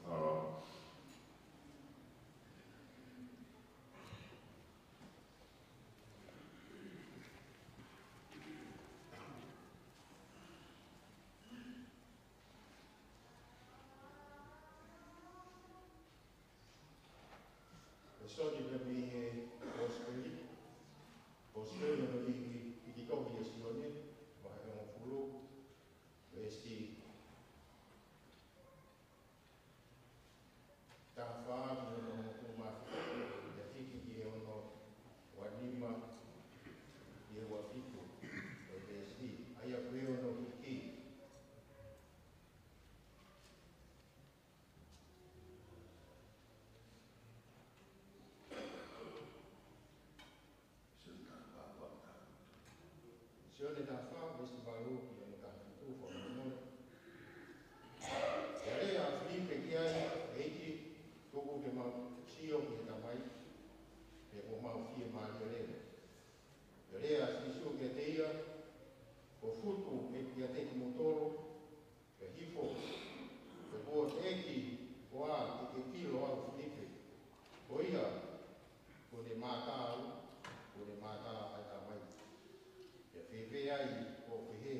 ʻAlo. Lēsoni pē mei he Kosipeli. Kosipeli naʻe hiki, hiki tohi ʻe Sione, vahe hongofulu, veesi taha fā ki hono hongofulu mā fitu, pea hiki ki he ono ua nima ki he ua fitu, ko e veesi, ʻa ia ko e ono hiki. Sione taha fā, veesi valu ki he taha fitu, fakamolemole. Pea lea ʻa Filipe ki ai, ʻEiki, tuku ke mau sio ki he Tamai, pea kuo mau fiemālie leva. Pea lea ʻa Sīsū kiate ia, Kuo futu ʻeku ʻiate kimoutolu, pea hifo, pea kuo teʻeki koā ke ke ʻilo au, Filipe? Ko ia, kuo ne mātā au, kuo ne mātā ʻa e Tamai. Pea fēfē ai hoʻo pehē,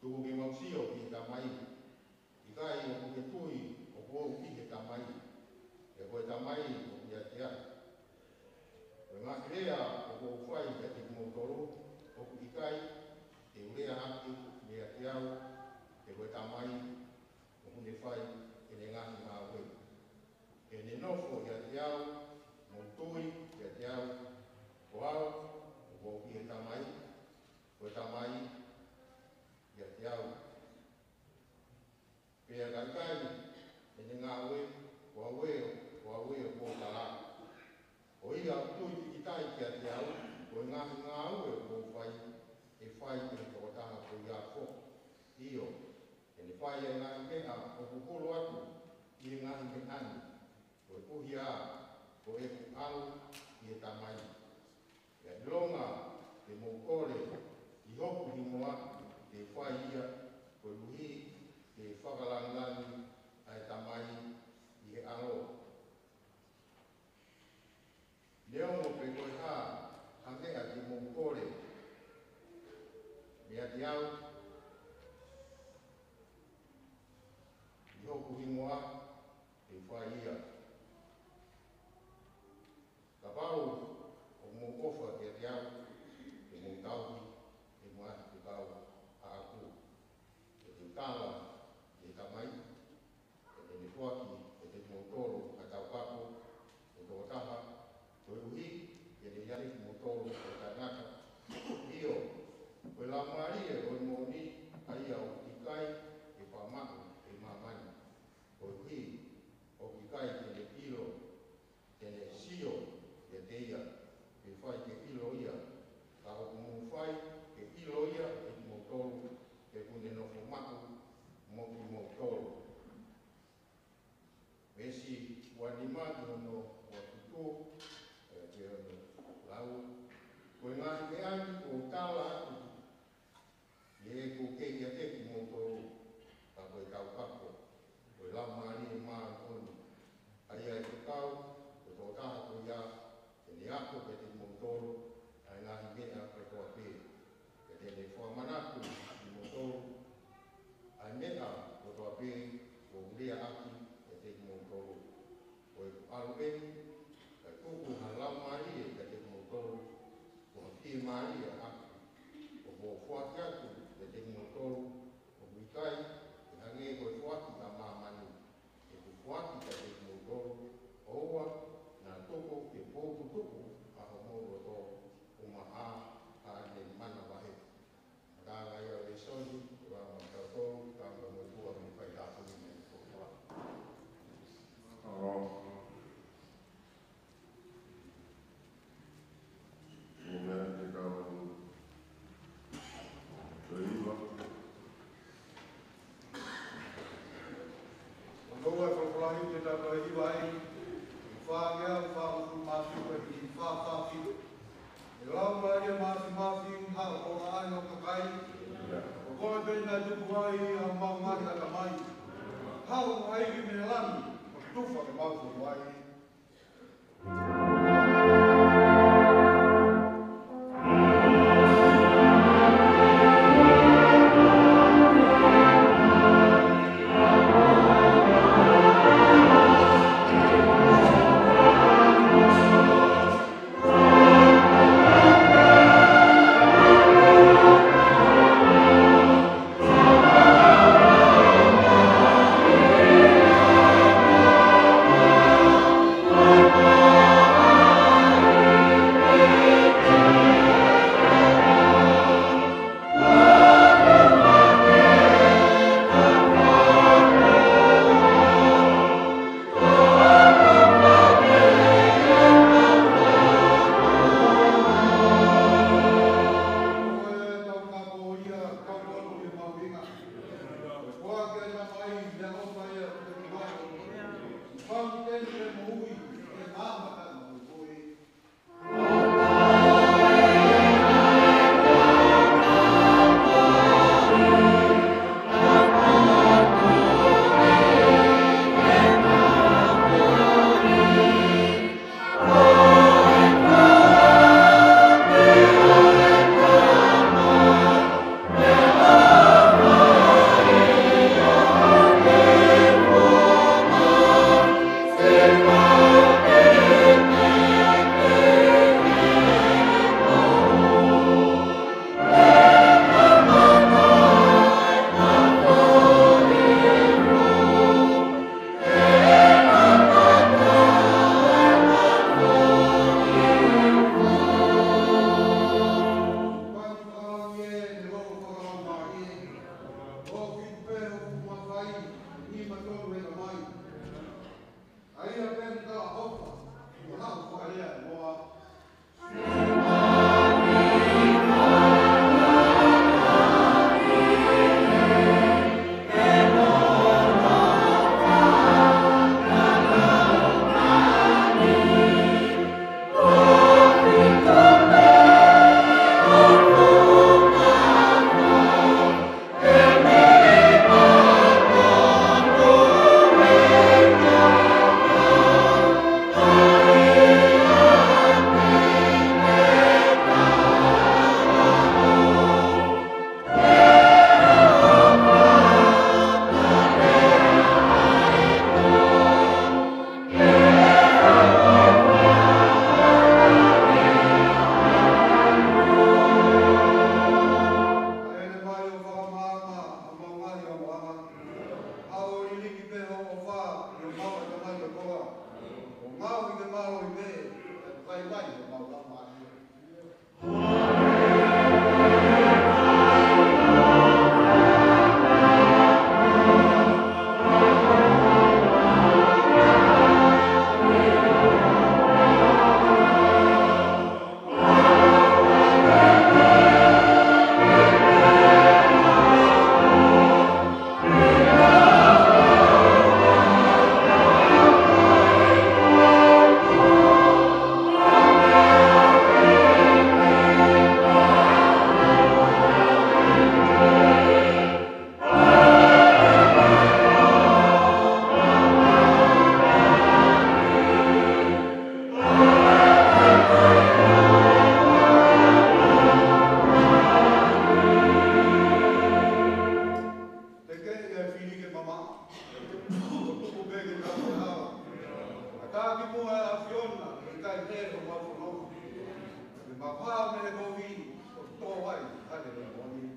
Tuku ke mau sio ki he Tamai? ʻIkai ʻoku ke tui ʻoku ou ʻi he Tamai, pea ko e Tamai ʻoku ʻiate au? Ko e ngaahi lea ʻoku ou fai kiate kimoutolu, ʻoku ʻikai te u lea ʻaki meiate au, he ko e Tamai ʻoku ne fai ʻene ngaahi ngāue. He ʻene nofo ʻiate au, mou tui kiate au, ko au ʻoku ou ʻi he Tamai, ko e Tamai ʻiate au. Pea ka ʻikai ʻene ngāue, ko au ē, ko au ē ʻoku ou tala. Ko ia ʻoku tui pīkitai kiate au, ko e ngaahi ngāue ʻoku ou fai, ʻe fai ʻe he tokotaha ko ia foki. ʻIo, ʻe ne fai ʻa e ngaahi meʻa ʻoku hulu atu ʻi he ngaahi meʻa ni, koeʻuhi ā ko ʻeku ʻalu ki he Tamai. ʻilonga te mou kole ʻi hoku hingoa, te u fai ia, koeʻuhi ke fakalangilangiʻi ʻa e Tamai ʻi he ʻAlo. Neongo pe ko e hā ha meʻa te mou kole meiate au ʻi hoku hingoa, te u fai ia. Kapau ʻoku mou ʻofa kiate au, te mou tauhi ʻeku ngaahi fekau ʻaʻaku. Pea te u tala ki he Tamai, pea te ne foaki kiate kimoutolu ha taukapo ʻe toko taha, koeʻuhi ke ne ʻiate kimoutolu ʻo taʻengata. ʻIo, ko e Laumālie ʻo e moʻoni, ʻa ia ʻoku ʻikai ke fakamaʻu ʻe māmani, koeʻuhi ʻoku ʻikai te ne ʻilo, te ne sio kiate ia, pe fai ke ʻilo ia. Ka ʻoku mou fai ke ʻilo ia ʻe kimoutolu, he ʻoku ne nofo maʻu mo kimoutolu. Veesi uanima ki hono uafitu, ʻe, ki hono lau. Ko e ngaahi meʻa ni kuo u tala atu, ʻi heʻeku kei ʻiate kimoutolu, ka ko e taukapo, ko e Laumālie Māʻoniʻoni, ʻa ia ʻe fekau, ko e tokotaha ko ia, te ne ako kiate kimoutolu ʻa e ngaahi meʻa kotoa pē. Pea te ne fakamanatu kiate kimoutolu ʻa e meʻa kotoa pē kuo u lea ʻaki kiate kimoutolu. Ko ʻeku ʻalu eni, kae tuku ha Laumālie kiate kimoutolu, ko ha fiemālie ʻaʻaku, ʻoku ou foaki atu kiate kimoutolu, ʻoku ʻikai ke hangē ko e foaki ʻa māmani, ʻeku foaki kiate kimoutolu, ʻoua naʻa tuku ke puputuʻu ʻa homou loto, ʻumaʻā haʻane manavahē. Mātā ia ʻo e lēsoni, ʻoua mo tautolu, tau mo tua mo fai tāpuni mo tua. Alo. Ko e meʻa te kau toe hiva. ʻOku ou folofola ʻi he taʻu toe hiva ai, fā ngeau fā hongofulu mā fitu ki he fā fā fitu. ʻE Laumālie Māfimafi, haʻu ʻo ʻai ʻa e kakai, ʻo koe pē naʻe tupu ai ʻa homau ngaahi ʻatamai. Haʻu ʻa e ʻEiki mei langi, ʻo tufa ke mau foki ai. Mālō i ke mālō i ke, vaivai ke mau lama ai. Te ke ʻi ai fili ke mamaʻo. Tuku pē ke tau ke hao. A tā ki muʻa ʻa e ʻAfiona, ke kai te o mau fononga. Ke mau hao mei he kovi, ʻo tō ai, haleluia.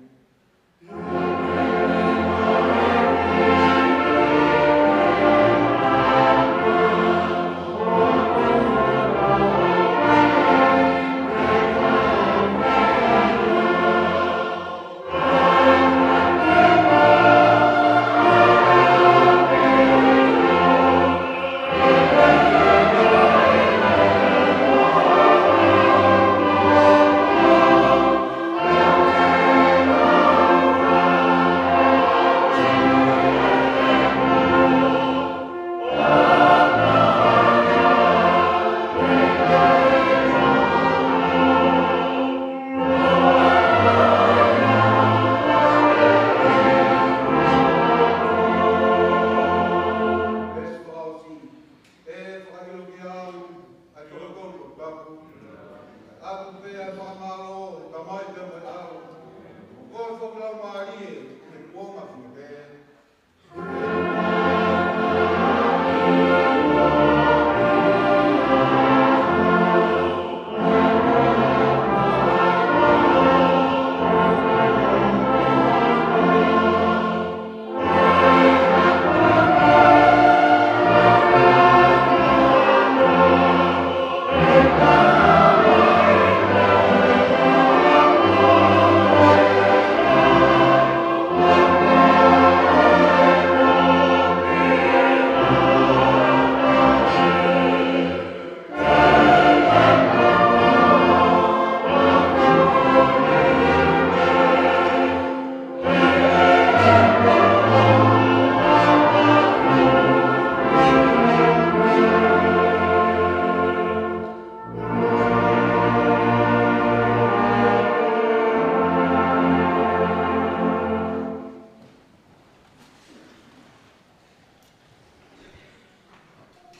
Veesi fakaʻosi. ʻE fakaʻilo kiate au ʻa e kolokolo ʻoku tapu. ʻAtu pē ʻa e fakamālō ʻa e Tamai pea mo e ʻAlo. ʻO ko e foki Laumālie ʻi he kuonga fika pē.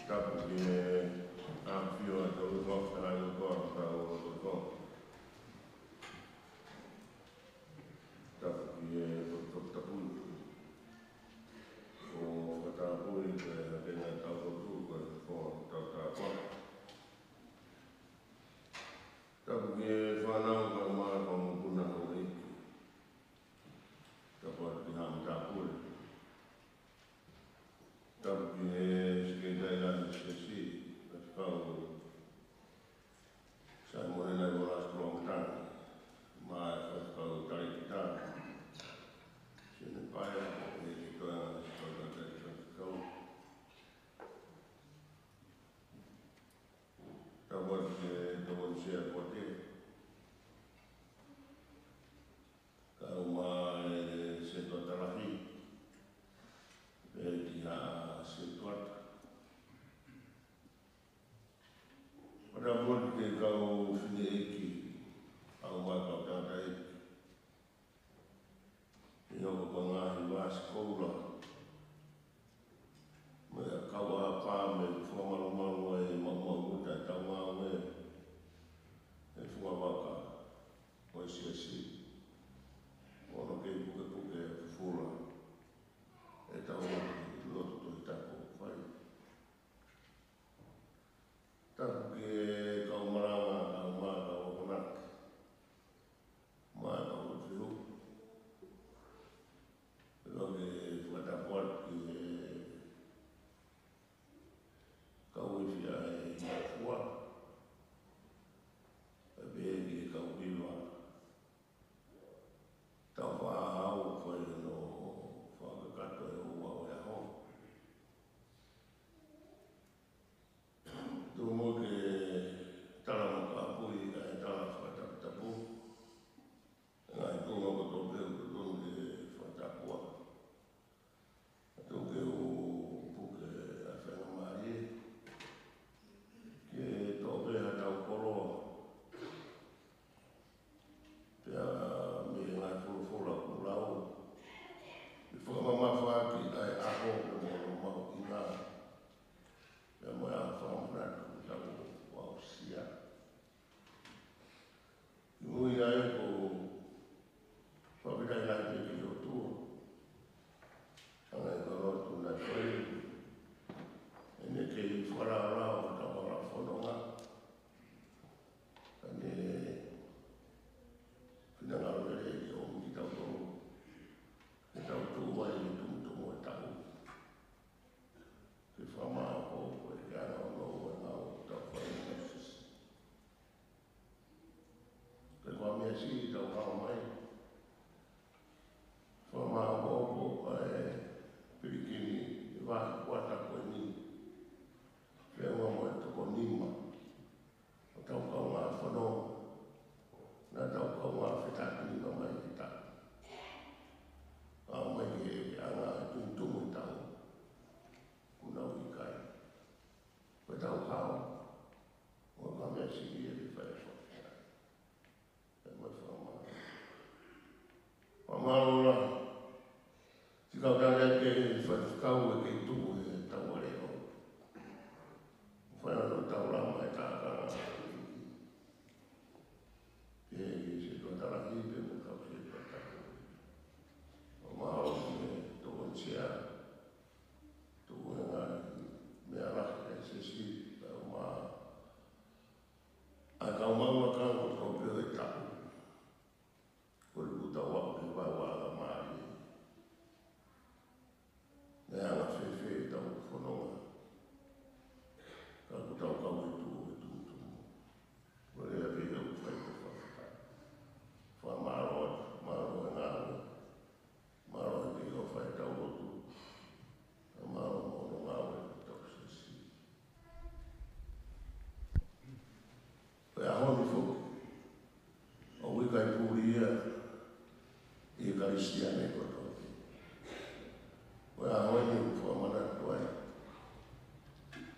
Tapu ki he ʻAfio ʻa e tolu fakaʻaho ko ʻetau loto. Tapu ki he Toketā Tapui. ʻO fakatapui ke ke na tau lotu ko e fo tau tapa. Tapu ki he fānau ka ma ka mokuna houʻeiki. Tapu atu ki he haʻa matāpule. Tapu ki he sekelitali ʻo e siasi, Faifekau Saimone Naivola Sikulomatana, mo e Faifekau Talēkita Sione Paea, mo e toenga Faifekau Talēkita Faifekau. Tapu atu ki he Tokoni Sea Poate. Kae ʻumaʻā e Setuata Lahi, pea ki he Haʻa Setuata. Pea tapu atu ki he kau fineʻeiki, kaeʻumaʻā e kau tangataʻeiki. ʻI hoʻomou ngaahi vāsikoula. Mo e kau ʻapā mo e fakamalumalu ʻa e maʻumaʻu ʻo ʻetau ngāue. ʻE fua vaka ʻo e siasi. ʻO ne kei pukepuke fufula ʻetau lotu, lotu Tohi Tapu ʻoku fai. Tapu ki he kau malanga, kau mā, kau akonaki. Mo e kau lotu fiu. Pea ke fakatapu atu ki he kau ifi ʻa e Siasi ʻanenai kotoa pē. Ko e ʻaho ni ʻoku fakamanatu ai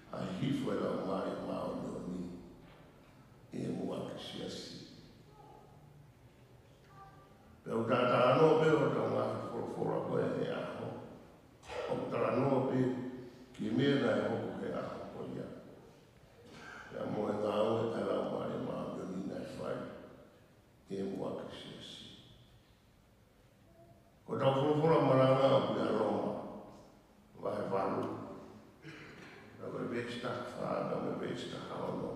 ʻa e hifo ʻa e Laumālie Māʻoniʻoni ʻi he muʻaki siasi. Pea ʻoku talanoa pē ʻo tau ngaahi folofola ko ē he ʻaho, ʻoku talanoa pē ki he meʻa naʻe hoko he ʻaho ko ia, pea mo e ngāue ʻa e Laumālie Māʻoniʻoni naʻe fai ʻi he muʻaki siasi. Ko ʻetau folofola malanga ʻoku ʻi he Loma vahe valu, pea ko e veesi taha fā, pea mo e veesi taha ono,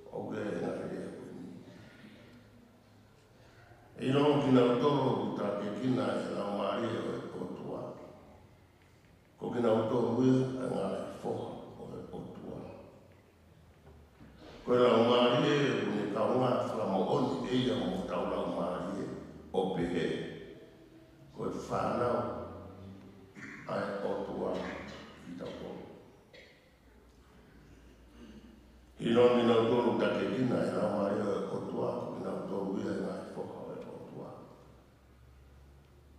ʻoku ʻi ai e ngaahi lea ko eni. ʻE ʻilo kinautolu ʻoku takiekina ʻe he Laumālie ʻo e ʻOtua, ko kinautolu ia ʻa e ngaahi foha ʻo e ʻOtua. Ko e Laumālie ʻoku ne kaungā fakamoʻoni ʻe ia mo hotau laumālie, ʻo pehē, ko e fānau ʻa e ʻOtua kitautolu. ʻIlo kinautolu ʻoku takiekina ʻe he Laumālie ʻo e ʻOtua, ko kinautolu ia ʻa e ngaahi foha ʻo e ʻOtua.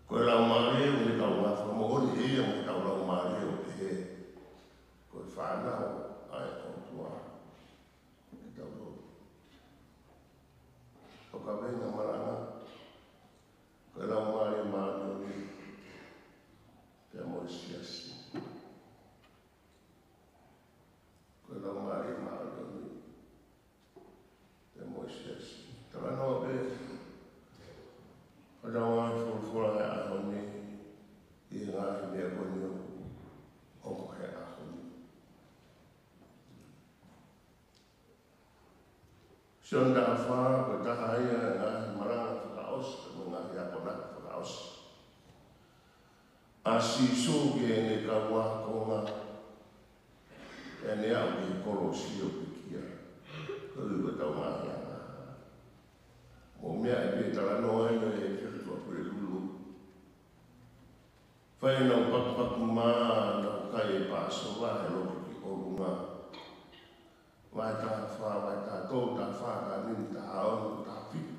Ko e Laumālie ʻoku ne kaungā fakamoʻoni ʻe ia mo hotau laumālie, ʻo pehē, ko e fānau ʻa e ʻOtua kitautolu. ʻO ka vena malanga, ko e Laumālie Māʻoniʻoni pea mo e siasi. Ko e Laumālie Māʻoniʻoni pea mo e siasi. Talanoa pē ʻetau ngaahi folofola he ʻaho ni ʻi he ngaahi meʻa ko eni ʻoku hoko he ʻaho ni. Sione taha fā, ko e taha ia e ngaahi malanga fakaʻosi, mo e ngaahi akonaki fakaʻosi ʻa Sīsū ki heʻene kau ākonga, ʻene aʻu ki he kolosi ʻo pekia. Ko e ʻuhi ko ʻetau ngaahi anga. Mo e meʻa ʻe pē talanoa ai ʻa e ʻEfesō ʻa Pulelulu. Fai ʻenau pakupaku mā, ʻenau kai e Pāsova he loki ki ʻolunga. Vahe taha fā, vahe taha tolu, taha fā, taha nima, taha ono, taha fitu.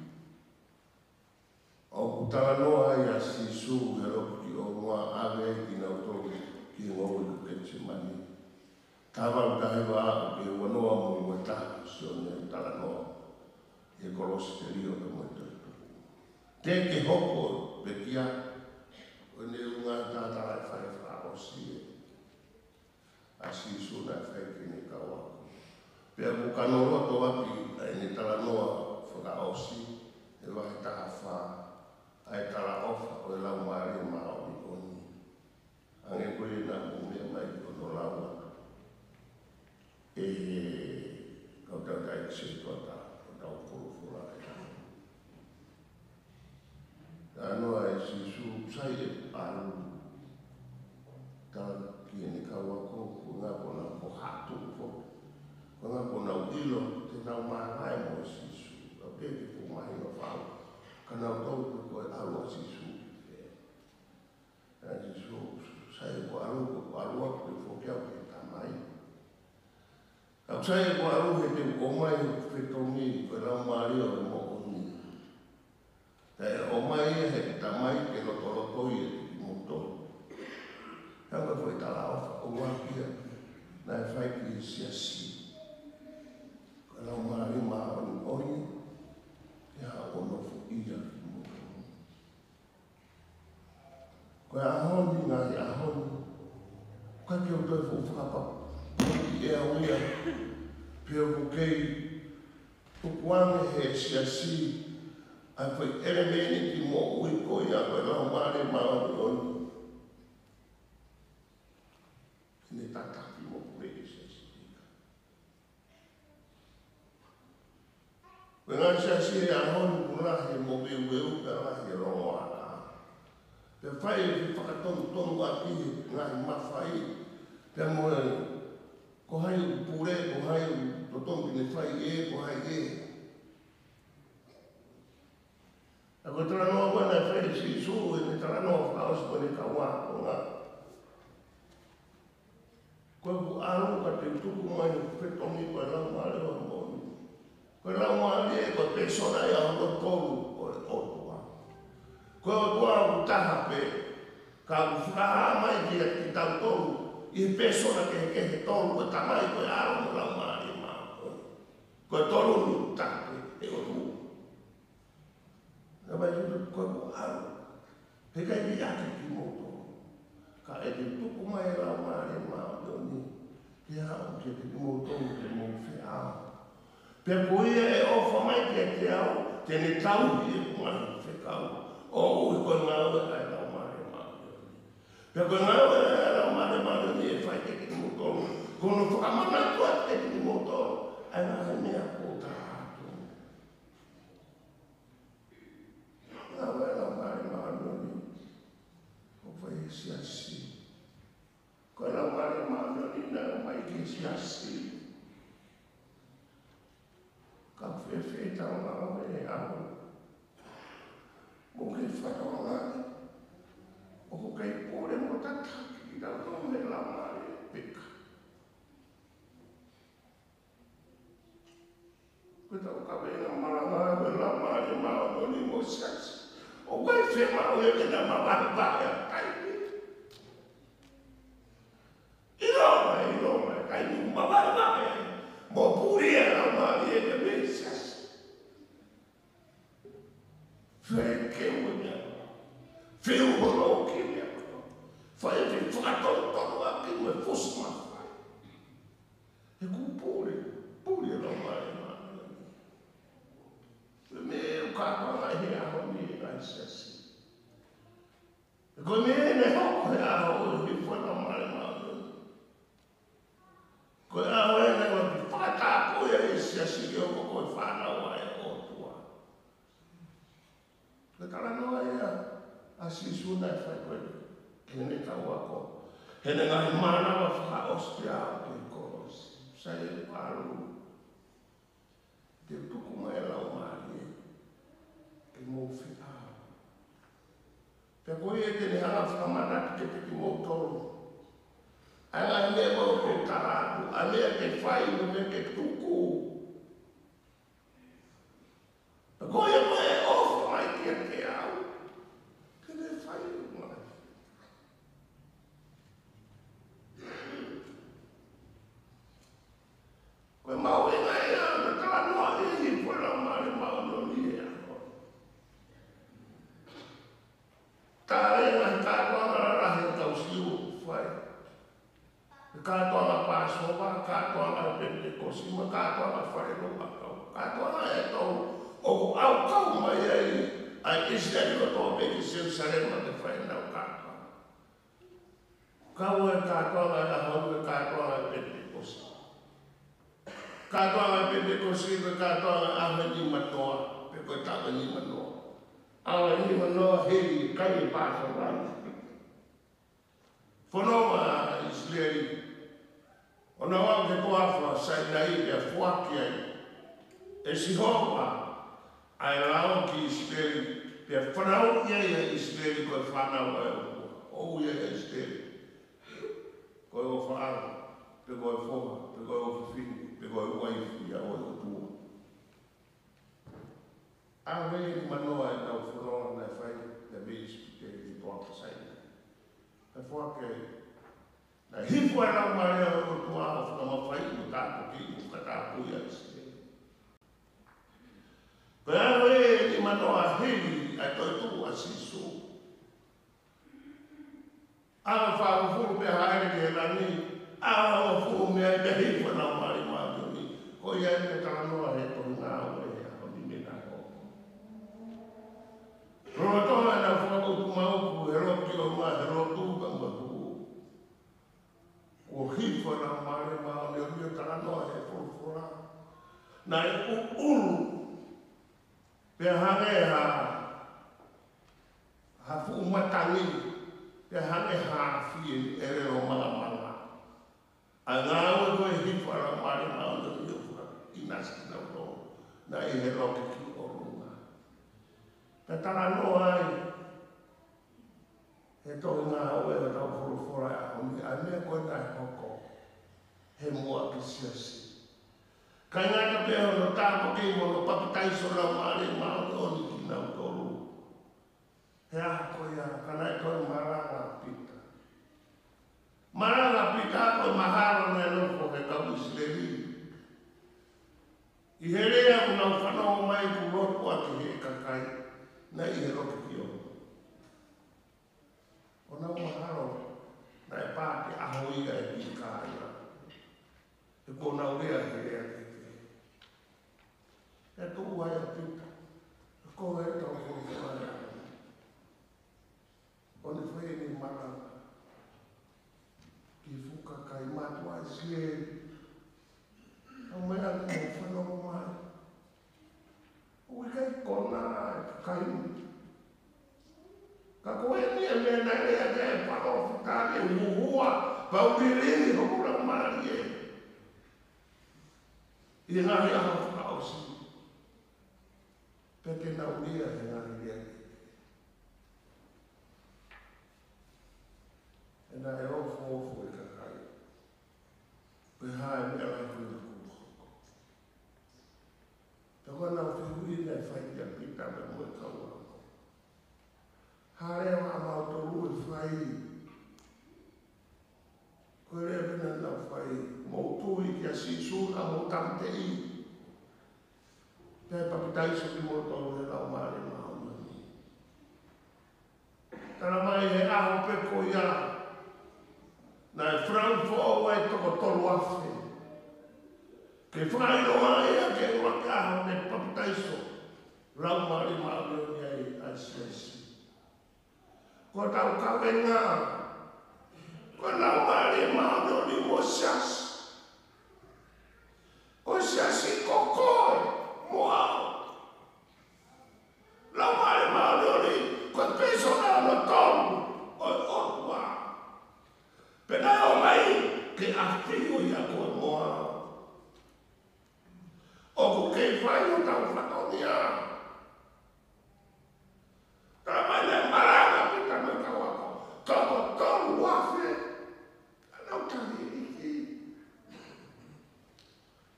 ʻOku talanoa ai ʻa Sīsū he loki ki ʻolunga, ʻave ai kinautolu ki he ngoue ko Ketisemani. Taha valu, taha hiva ʻo aʻu ki he ua noa mo e ua taha, Sione ʻoku talanoa he kolosi, telio pea mo e toetuʻu. Teʻeki ke hoko pekia, ʻo ne unga taha taha e fai fakaʻosi ē ʻa Sīsū naʻe fai ki heʻene kau ako. Pea ʻoku kano loto ʻaki ʻa ʻene talanoa fakaʻosi he vahe taha fā, ʻa e talaʻofa ʻo e Laumālie Māʻoniʻoni. Hangē ko ia naʻa mou meʻa mai ʻo lau atu ʻe he kau tauʻatāina ʻi he ʻetau folofola ʻi he ʻaho ni. Talanoa ʻa Sīsū, sai ʻeku ʻalu, tala ki heʻene kau ako, ko e ʻuhinga ko ʻenau ko haʻu foki. Ko e ʻuhinga ko ʻenau ʻilo te nau māvae mo Sīsū. ʻOku teʻeki ke fuʻu mahino fau kia nautolu pe ko e ʻalu ʻa Sīsū ki fē. ʻA Sīsū, sai ʻeku ʻalu, ko ʻeku ʻalu ʻaku ke foki au ki he Tamai. Ka ʻoku sai ʻeku ʻalu he te u ʻomai hoku fetongi, ko e Laumālie ʻo e moʻoni. Pea ʻe ʻomai ia ʻe he Tamai ke lotolotoi ʻiate kimoutolu. He ko e foʻi talaʻofa ʻuluaki ia naʻe fai ki he siasi. Ko e Laumālie Māʻoniʻoni ia ʻoku nofoʻia kimoutolu. Ko e ʻaho ni, ngaahi ʻaho ni, ʻoku ʻikai ke u toe fuʻu fakapapauʻi ʻe au ia pe ʻoku kei tukuange ʻe he siasi ʻa e foʻi ʻelemēniti moʻui ko ia ko e Laumālie Māʻoniʻoni ke ne tataki mo puleʻi e siasi. Ko e ngaahi siasi he ʻaho ni ʻoku lahi e moveuveu pea lahi e longoaʻa. Pea fai e fefakatonutonuʻaki he ngaahi mafai, pea mo e ko hai ʻoku pule, ko hai ʻoku totonu ke ne fai ē, ko hai ē. Ka ko e talanoa ko ē naʻe fai ʻe Sīsū, ʻene talanoa fakaʻosi ko ʻene kau ākonga. Ko ʻeku ʻalu ka te u tuku mai hoku fetongi, ko e Laumālie ʻo e moʻoni. Ko e Laumālie ko e pēsona ia hono tolu ʻo e ʻOtua. Ko e ʻOtua taha pē. Ka ʻoku fakahā mai kiate kitautolu ʻi he pēsona kehekehe ʻe tolu, ko e Tamai, ko e ʻAlo mo e Laumālie Māʻoniʻoni. Ko e tolu ʻoku taha pē ʻe ʻOtua. Naʻe ʻai ʻe Sīsū, ko ʻeku ʻAlo, heʻikai ke ʻiate kimoutolu, ka ʻe tuku mai e Laumālie Māʻoniʻoni ke haʻu kiate kimoutolu ke mou feʻao. Pea ko ia ʻe ʻofa mai kiate au, te ne tauhi ʻeku ngaahi fekau, ʻo ui ko e ngāue ʻa e Laumālie Māʻoniʻoni. Pea ko e ngāue ʻa e Laumālie Māʻoniʻoni ʻe fai kiate kimoutolu, ko hono fakamanatu atu kiate kimoutolu ʻa e ngaahi meʻa kuo u tala atu. Ngāue ʻa e Laumālie Māʻoniʻoni ʻoku fai ʻe he siasi. Ko e Laumālie Māʻoniʻoni naʻe ʻomai ki he siasi. Ka fēfē ʻetau ngāue ʻi he ʻaho ni? Mou kei fakatokangaʻi, ʻoku kei pule mo tataki kitautolu ʻe he laumālie pē ka. Ko ʻetau kaveinga malanga ko e Laumālie Māʻoniʻoni mo e siasi. ʻOku ʻikai fiemaʻu ia ke na mavahevahe ʻa e taimi. ʻIlonga, ʻilonga, ʻikai ke mavahevahe ai. Mou puli e laumālie ʻa e siasi. Fai ke ue meʻa. Fai hono ʻoki meʻa. Fai ke fakatonutonu ʻaki mo e fusi mafai. He kuo pule, pule e Laumālie Māʻoniʻoni. Ko e meʻa ʻoku kātoanga ʻi he ʻaho ni ʻa e siasi. Ko e meʻa naʻe hoko he ʻaho ʻo e hifo e Laumālie Māʻoniʻoni. Ko e ʻaho ē naʻe ʻosi fakatapui ai e siasi ke hoko ko e fānau ʻa e ʻOtua. Ko e talanoa ia ʻa Sīsū naʻe fai ko ē ki heʻene kau ako. Heʻene ngaahi mānava fakaʻosi pea aʻu ki he kolosi. Sai e palu. Te u tuku mai e Laumālie ke mou feʻao. Pea ko ia te ne hanga ʻo fakamanatu kiate kimoutolu ʻa e ngaahi meʻa kuo u tala atu, ʻa e meʻa ke fai mo e meʻa ke tuku. Pea ko ia ko ē ʻe ʻofa mai kiate au, te ne fai mai. Ko e mahuʻinga ia ʻo e talanoa ʻi he hifo e Laumālie Māʻoniʻoni ʻi he ʻaho. Tā e ngaahi kātoanga lalahi ʻoku tau sio ʻoku fai. Ko e kātoanga Pāsova, kātoanga Penitekosi, mo e kātoanga Fale Lou ʻAkau. Kātoanga ʻe tolu ʻoku ʻaukau mai ai ʻa e ʻIsileli kotoa pē ki Selusalema ke fai ʻenau kātoanga. Kau e kātoanga ʻo e ʻaho ni mo e kātoanga Penitekosi. Kātoanga Penitekosi ko e kātoanga ʻo e ʻaho ʻe nimanoa, pe ko e taʻu ʻe nimanoa. ʻAho ʻe nimanoa hili e kai e Pāsova. Fononga ʻa ʻIsileli. ʻO nau aʻu ki he toafa Sainai pea foaki ai ʻe Sihova ʻa e lao ki ʻIsileli, pea fanauʻi ai ʻa ʻIsileli ko e fānau ʻa e ʻOtua. ʻO ui ai ʻa ʻIsileli ko e ʻofaʻanga, pe ko e foha, pe ko e ʻofefine, pe ko e uaifi ʻa e ʻOtua. ʻAho ʻe nimanoa ʻenau fononga naʻe fai mei ʻIsipite ki he toafa Sainai. Naʻe foaki ai, naʻe hifo e Laumālie ʻo e ʻOtua ʻo fakamafaiʻi mo tāpuakiʻi mo fakatapui ʻa ʻIsileli. Ko e ʻaho ʻe nimanoa hili ʻa e toetuʻu ʻa Sīsū. ʻAho fāngofulu pea hāʻele ki he langi, ʻaho hongofulu mei ai pea hifo e Laumālie Māʻoniʻoni. Ko ia ʻoku talanoa he tohi Ngāue he ʻaho ni mei he ʻaho. Lolotonga ʻenau fakaʻutumauku he loki ʻo e ngaahi lotu ka mahu. Kuo hifo e Laumālie Māʻoniʻoni ʻo talanoa he folofola. Naʻe ʻuʻulu pea hangē ha, ha fuʻu matangi, pea hangē ha afi ʻe leo mangamanga. ʻA e ngāue ko e hifo e Laumālie Māʻoniʻoni ʻo fakaʻinasi kinautolu naʻe ʻi he loki ki ʻolunga. Pea talanoa ai he tohi Ngāue ʻo tau folofola ʻi he ʻaho ni, ʻa e meʻa ko ē naʻe hoko he muʻaki siasi. ʻIkai ngata pē hono tāpuakiʻi mo hono papitaiso e Laumālie Māʻoniʻoni kinautolu. He ʻaho ko ia Ka naʻe toe malanga ʻa Pita. Malanga ʻa Pita ko e mahalo naʻe nofo he kau ʻIsileli ʻi he lea ʻoku nau fanongo mai ʻoku lotu ʻaki ʻe he kakai naʻe ʻi he loki kio. ʻO nau mahalo naʻe pā pē ʻaho ia ʻe Pita ia. He kuo nau lea he lea kehekehe. ʻE tuʻu ai ʻa Pita. Ko e tau ko ko ai. ʻO ne fai ʻene malanga ki he fuʻu kakai mātuʻa ʻIsileli. ʻAu mai ʻa e fanongo mai. ʻOku ʻikai kona e kakai ni. Ka ko eni e meʻa naʻe lea ki ai e palōfita ni, huhua, pau lili hoku laumālie ʻi he ngaahi ʻaho fakaʻosi. Pea te nau lea he ngaahi lea. He naʻe ofoofo e kakai. Pe hā e meʻa lahi ko ena kuo hoko. Pea ko ʻenau fehuʻi naʻe fai kia Pita mo e kau ako. Hā e lea ʻa mautolu ʻe fai. Ko e lea pē naʻa nau fai, mou tui kia Sīsū naʻa mou tāmateʻi. Pea papitaiso kimoutolu he Laumālie Māʻoniʻoni. Talamai he ʻaho pē ko ia, naʻe flau foʻou ai toko tolu afe. Ke fakaʻilonga ia ki he ʻuluaki ʻaho ne papitaiso Laumālie Māʻoniʻoni ai ʻa e siasi. Ko ʻetau kavenga, ko e Laumālie Māʻoniʻoni mo e siasi. Ko e siasi ko koe mo au. Laumālie Māʻoniʻoni, ko e pēsona hono tolu ʻo e ʻOtua. Pea naʻe ʻomai ke ʻafio ʻiate koe mo au. ʻOku kei fai hotau fatongia. Talamai naʻe malanga ʻa Pita mo e kau ako. Toko tolu afe. Naʻa nau tali ʻEiki.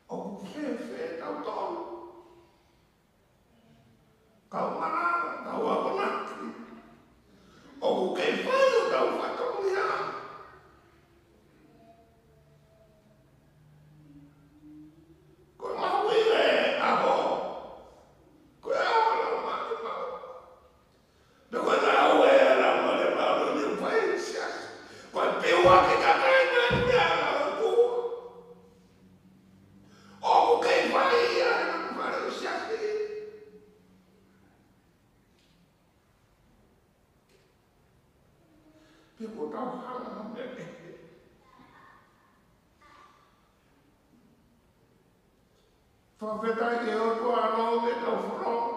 ʻOku fēfē tautolu? Kau malanga, kau akonaki. ʻOku kei fai hotau fatongia. Ko e mahuʻinga e ʻaho. Ko e ʻaho ʻo e Laumālie Māʻoniʻoni. Pea ko e lau e Laumālie Māʻoniʻoni ʻoku fai he siasi. Ko e piuaki kakai naʻe pea lau e kua. ʻOku kei fai ia he fale ʻo e siasi. Pea ko ʻetau hanga ha meʻa kehe. Fakafetaʻi ki he ʻOtua ʻa e ʻetau fononga.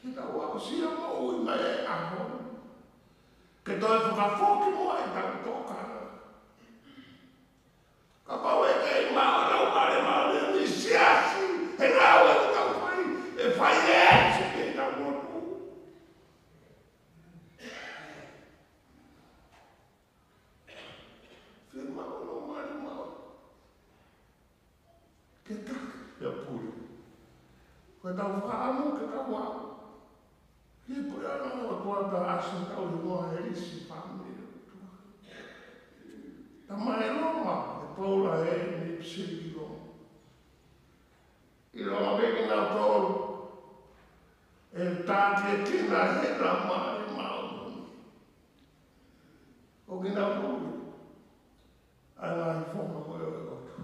Ke tau aʻusia moʻui mai e ʻaho. Ke toe fakafoki muʻa ʻetau tokanga. Kapau ʻe kei maʻu ʻa e Laumālie Māʻoniʻoni he siasi, he ngāue ʻoku tau fai, ʻe fai ʻe ʻEiki ʻetau motu. Fiemaʻu ʻa e Laumālie Māʻoniʻoni ke taki ʻa e pule. Ko ʻetau fakaʻamu ke tau aʻu ki he puleʻanga ʻo e ʻOtua pea ʻasi hotau hingoa he lisi fāmili ʻo e ʻOtua. Tama ʻi Loma, ʻe Paula ē, mei he seli ʻi Loma. ʻIlonga pē kinautolu ʻe tākiekina ʻe he Laumālie Māʻoniʻoni. Ko kinautolu ʻa e ngaahi foha ko ē ʻo e ʻOtua.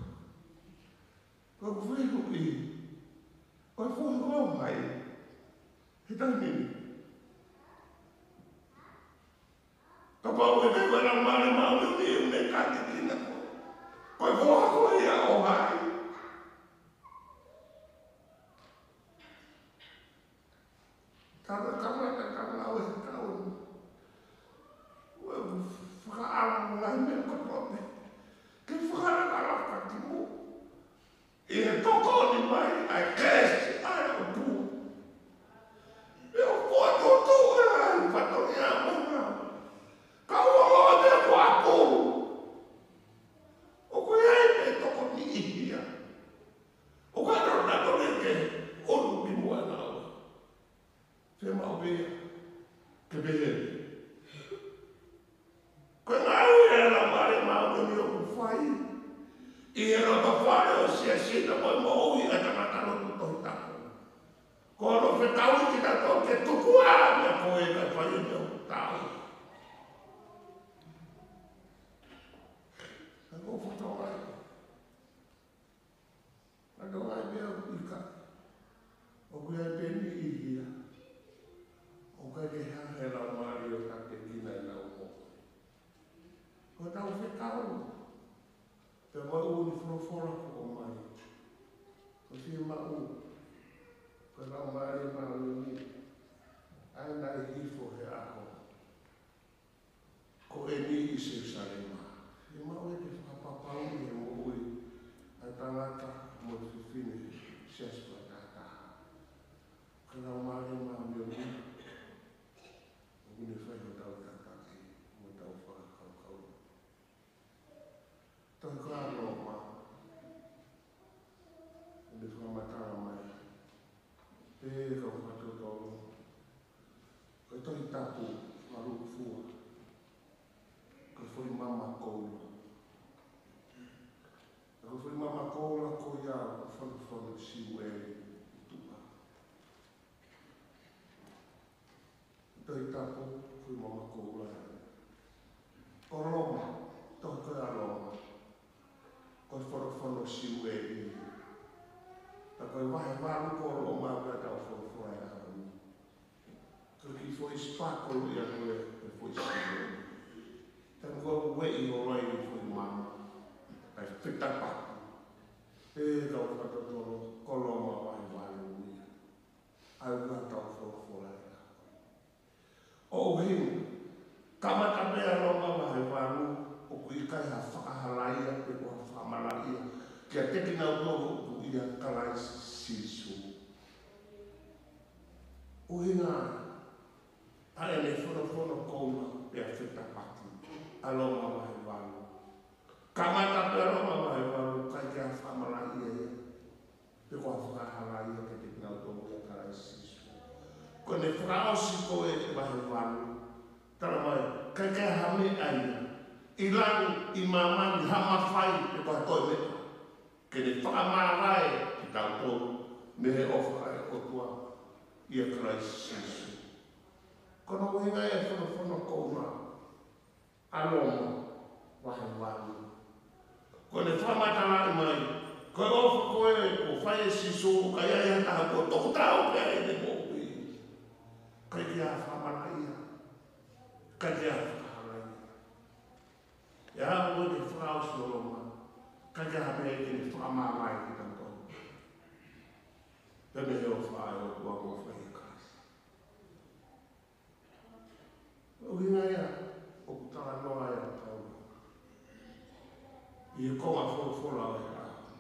Ko e fehuʻi, ko e foha ko ē ʻoku ʻi ai he taimi ni. Kapau ʻe ʻikai ko e Laumālie Māʻoniʻoni ʻoku ne tākiekina koe, ko e foha ko ia ʻo hai? Tau kamata tau lau e tau. Ue fakaʻamu ngaahi meʻa kotoa pē. Ke fakalakalaka ki muʻa. ʻI he tokoni mai ʻa e kelesi ʻa e ʻOtua. ʻE ʻoku ʻoatu ʻa e ngaahi fatongia mahuʻinga. Ka ʻoku ʻi ai e meʻa kuo ʻapulu. ʻOku ʻi ai e tokoni Sina mo e moʻui ʻa e tangata lotu Tohi Tapu. Ko hono fekau kitautolu ke tuku ā e meʻa ko ē kae fai e meʻa ʻoku taau. Ka ko foto ai. Ka ko ai meʻa ʻoku ʻikai. ʻOku ʻi ai pē niʻihi ia ʻoku ʻikai ke hanga ʻe he Laumālie ʻo takiekina ʻenau moʻui. Ko ʻetau fekau. Pea mo e ʻū folofola kuo ʻomai. Ko e fiemaʻu. Ko e Laumālie Māʻoniʻoni. ʻA ia naʻe hifo he ʻaho ko eni ʻi Selusalema. Fiemaʻu ia ke fakapapauʻi e moʻui ʻa e tangata mo e fefine siasi fakatahataha. Ko e Laumālie Māʻoniʻoni. ʻOku ne fai hotau tataki, mo hotau fakakaukau. Tohi ko ia ʻa Loma, ʻoku ne fakamatala mai, pea ka u fakatotolo, ko e Tohi Tapu fakalūkufua, ko e foʻi mama koula. Ko e foʻi mama koula ko ia ʻoku fakafono Siueli ʻi tuʻa. Tohi Tapu, foʻi mama koula. Ko Loma, tohi ko ia ʻa Loma. Ko e folofola Siueli. Pea ko e vahe valu ko Loma pea tau folofola ai ʻaho ni. Ko e kiʻi foʻi sipakolo ia ko e, ko e foʻi Siueli. Taimi ko ē ʻoku ueʻi ʻo ʻai e foʻi mama. ʻAi fetapaki. Pea tau fakatotolo, ko Loma vahe valu ia. ʻA ia ʻoku tau folofola ai. ʻUhinga, kamata pē ʻa Loma vahe valu, ʻoku ʻikai ha fakahalaia pe ko ha fakamalaʻia kiate kinautolu ʻoku ʻia Kalaisi Sīsū. ʻUhinga, ʻa ʻene folofola koula pea fetapaki, ʻa Loma vahe valu. Kamata pē ʻa Loma vahe valu, ʻikai ke ha fakamalaʻia ia. Pe ko ha fakahalaia kiate kinautolu ʻoku ʻia Kalaisi Sīsū. Ko ʻene fakaʻosi ko ē e vahe valu. Tala mai, ʻikai ke ʻi ai ha meʻa ia. ʻI langi, ʻi māmani, ha mafai, pe ko ha toe meʻa. Ke ne fakamavae kitautolu, mei he ʻofa ʻa e ʻOtua, ʻia Kalaisi Sīsū. Ko hono ʻuhinga ia e folofola koula. ʻA Loma, vahe valu. Ko ʻene fakamatalaʻi mai, ko e ʻofa ko ē, kuo fai ʻe Sīsū, ka ʻi ai ha taha kuo tokotau pē ʻene moʻui. ʻIkai ke ha fakamalaʻia, ʻikai ke ha fakahalaia. ʻE aʻu ko ē ki he fakaʻosi ʻo Loma, ʻikai ke ha meʻa ke ne fakamavae kitautolu. Pea mei he ʻofa ʻa e ʻOtua kuo fai ʻe Kalaisi. ʻUhinga ia, ʻoku talanoa ai ʻa Paula. ʻI he konga folofola ʻo e ʻaho ni.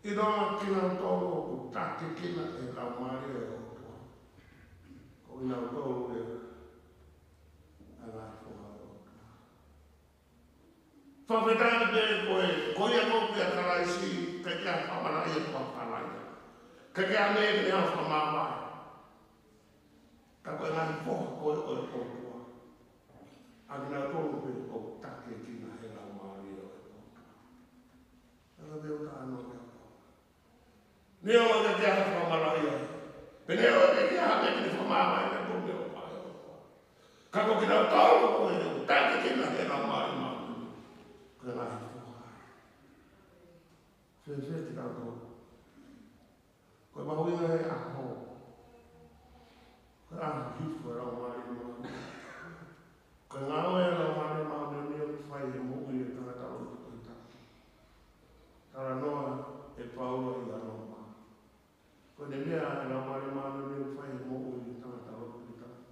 ʻIlonga kinautolu ʻoku takiekina ʻe he Laumālie ʻo e ʻOtua. Ko kinautolu ia ʻa e ngaahi foha ʻo e ʻOtua. Fakafetaʻi pē ko e, ko ia ʻoku ʻia Kalaisi, ʻikai ke ha fakamalaʻia pe ko ha fakahalaia. ʻIkai ke ha meʻa ke ne hanga ʻo fakamavae. Ka ko e ngaahi foha ko ē ʻo e ʻOtua. ʻA kinautolu pē ʻoku takiekina ʻe he Laumālie ʻo e ʻOtua. Ka ko e meʻa ʻoku talanoa ki ai ʻa Paula. Neongo ʻikai ke ha fakamalaʻia. Pea neongo ʻikai ke ha meʻa ke ne fakamavae ʻa e ʻOtua. Ka ko kinautolu ko ē ʻoku takiekina ʻe he Laumālie Māʻoniʻoni. Ko e ngaahi foha. Fēfē kitautolu? Ko e mahuʻinga e ʻaho. Ko e ʻaho hifo e Laumālie Māʻoniʻoni. Ko e ngāue ʻa e Laumālie Māʻoniʻoni ʻoku fai he moʻui ʻa e tangata lotu Tohi Tapu. Talanoa ʻe Paula ʻia Loma. Ko ʻene meʻa ʻa e Laumālie Māʻoniʻoni ʻoku fai he moʻui ʻa e tangata lotu Tohi Tapu.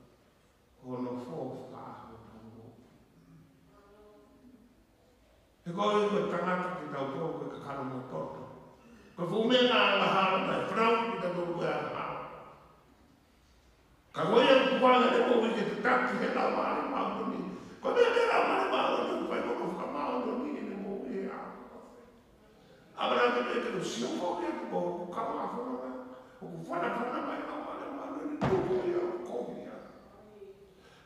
Ko hono fō fakaʻaho ʻo ʻetau moʻui. He ko e, ko e tangata kitautolu, ko e kakano mo e toto. Ko e fuʻu meʻa angahala naʻe fanauʻi kitautolu ko e angahala. Ka ko ia ʻoku tukuange ʻene moʻui ke tataki ʻe he Laumālie Māʻoniʻoni. Ko e meʻa ʻa e Laumālie Māʻoniʻoni ʻoku fai, ko hono fakamāʻoniʻoniʻi ʻene moʻui ʻe he ʻAlo. ʻAmanaki pē ke u sio foki atu ko hoku kaungā fononga, ʻoku fanafana mai ʻa e Laumālie Māʻoniʻoni, tuku ia ʻo kovi ia.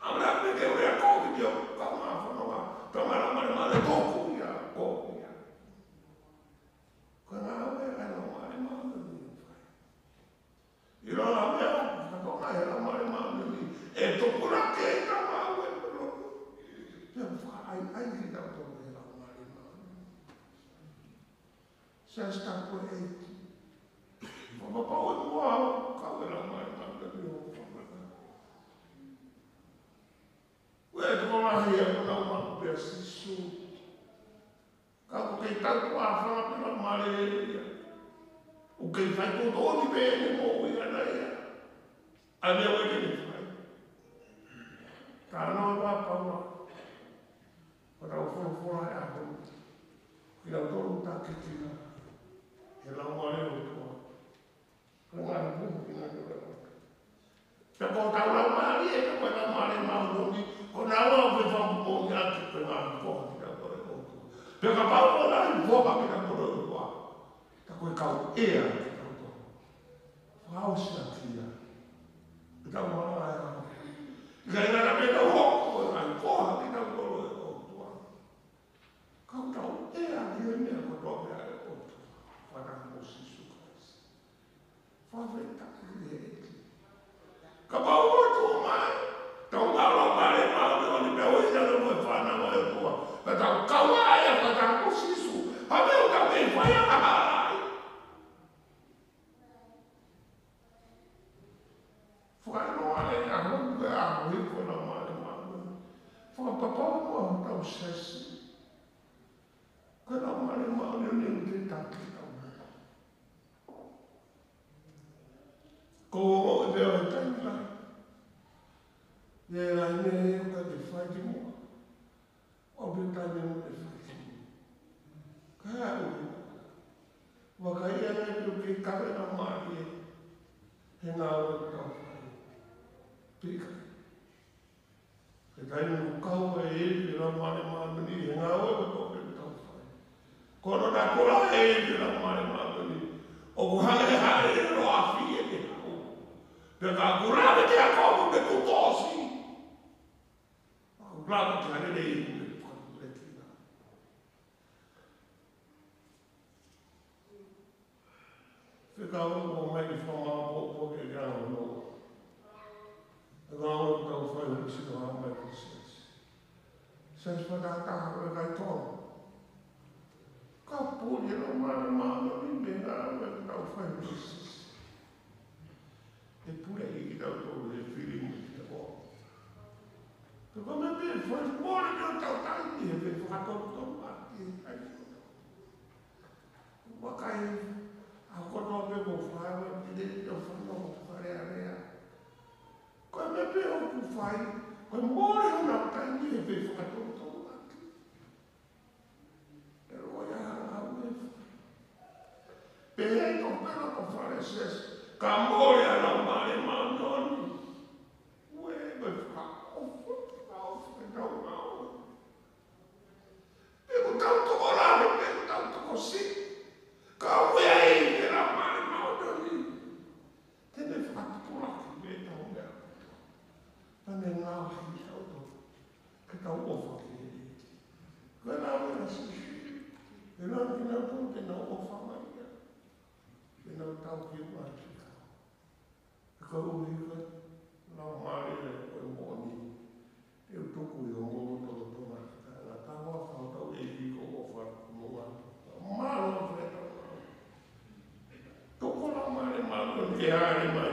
ʻAmanaki pē ke u lea kovi ki hoku kaungā fononga, pea ʻomai ʻa e Laumālie Māʻoniʻoni, tuku ia ʻo kovi ia. Ko Siasi Tapu ʻEiki. Fakapapauʻi muʻa ʻoku kau e Laumālie Māʻoniʻoni ʻi hoʻo fānau. Ko e tokolahi ʻoku nau maʻu pē ʻa Sīsū. Ka ʻoku kei tau tuʻa fanga pē Laumālie ia. ʻOku kei fai totonu pē ʻene moʻui ʻana ia. ʻA e meʻa ʻoku ʻikai ke ne fai. Talanoa ʻa Paula. Ko ʻetau folofola he ʻaho ni. Kinautolu takiekina ʻe he Laumālie ʻo e ʻOtua. Ko e ngaahi pupu kinautolu ʻe ʻotu. Pea ko hotau laumālie, pea ko e Laumālie Māʻoniʻoni, ko naua ʻoku fakamoʻoni atu ko e ngaahi foha kinautolu ʻe ʻotu. Pea kapau ko e ngaahi foha kinautolu ʻe ʻOtua, ta ko e kau ʻea kinautolu. Fakaʻosi atu ia. ʻEtau malanga ʻe ʻaho. ʻIkai ngata pē ʻetau hoko ko e ngaahi foha kinautolu ʻe ʻOtua. Ka ʻoku tau ʻea ʻi he meʻa kotoa pē ʻa e ʻOtua. Fakataha mo Sīsū Kalaisi. Fakafetaʻi ki he ʻEiki. Kapau ʻoku tuʻu mai, tau ngalo mai ʻa e Laumālie Māʻoniʻoni pea ʻoua ʻe tau mo e fānau ʻa e ʻOtua. Pea tau kau ai ʻa e fakataha mo Sīsū. Ha meʻa ʻoku tau kei fai angahala ai. Fakaʻiloa ʻa e ʻaho ni ko e ʻaho ia ko e Laumālie Māʻoniʻoni. Fakapapauʻi muʻa hotau siasi. Ko e Laumālie Māʻoniʻoni ʻoku te taki tau mai. Ko e ongo e pea o e taimi lahi. ʻI he laine ʻoku te fai ki muʻa. ʻO pē taimi mo te fai ki muʻa. Ka ʻoku ui. Vakai ange ʻoku kei kau e Laumālie he ngāue ʻoku tau fai. Pika. He taimi ʻoku kau ai e Laumālie Māʻoniʻoni he ngāue kotoa pē ʻoku tau fai. Ko hono natula e Laumālie Māʻoniʻoni. ʻOku hangē ha ʻelo ʻa e afi ʻe te hau. Pea ka ʻoku lave ki he ako ʻoku te tuʻu tōsi. ʻOku lave ki ha lelei ʻoku te tuʻu tōsi. Fekau ʻoku ʻomai ke fakamāʻopoʻopo ke ke ʻalu noa. Fekau ʻoku tau fai ʻo sino ʻa mai ki siasi. Siasi fakataha ko e kai tō. Ka puli e Laumālie Māʻoniʻoni mei he ngāue ʻoku tau fai ʻo siasi. ʻE pule ʻi kitautolu he fili mo e fili ko. Ka ko e meʻa pē fai mole pē ʻo tau taimi he pē fakatotonu ʻaki he kai tō. Vakai, ʻa kotoa pē ko fai, ʻa pile, ʻa fano, falealea. Ko e meʻa pē ʻoku fai, ko e mole honau taimi he pē fakatotonu ʻaki. ʻE loi ʻa e ngāue. Pehē ko pela ko Fālesi, ka mole ʻa e Laumālie Māʻoniʻoni. Ue, ko e fakaʻofa, fakaʻofa ke tau ngāue. Pe ko tau tokolahi, pe ko tau tokosiʻi. Ka ʻoku ʻi ai e Laumālie Māʻoniʻoni. Te ne fakatupulaki mei heʻetau meʻa kotoa. Pea ne ngāue ʻi kitautolu. Ke tau ʻofa ki he ʻEiki. Ko e ngāue ʻa Sīsū. Ke ngāue kinautolu ke nau ʻofa mai ia. Ke nau tau ki he ngāue ki he kau. He ko e ʻuhinga, Laumālie ko e moʻoni, ʻe u tuku ʻi homou lotolotonga, ka ngata ua fau tau e ki ko ʻofa mo ngata. Mālō fetau. Tuku Laumālie Māʻoniʻoni ke hāʻele mai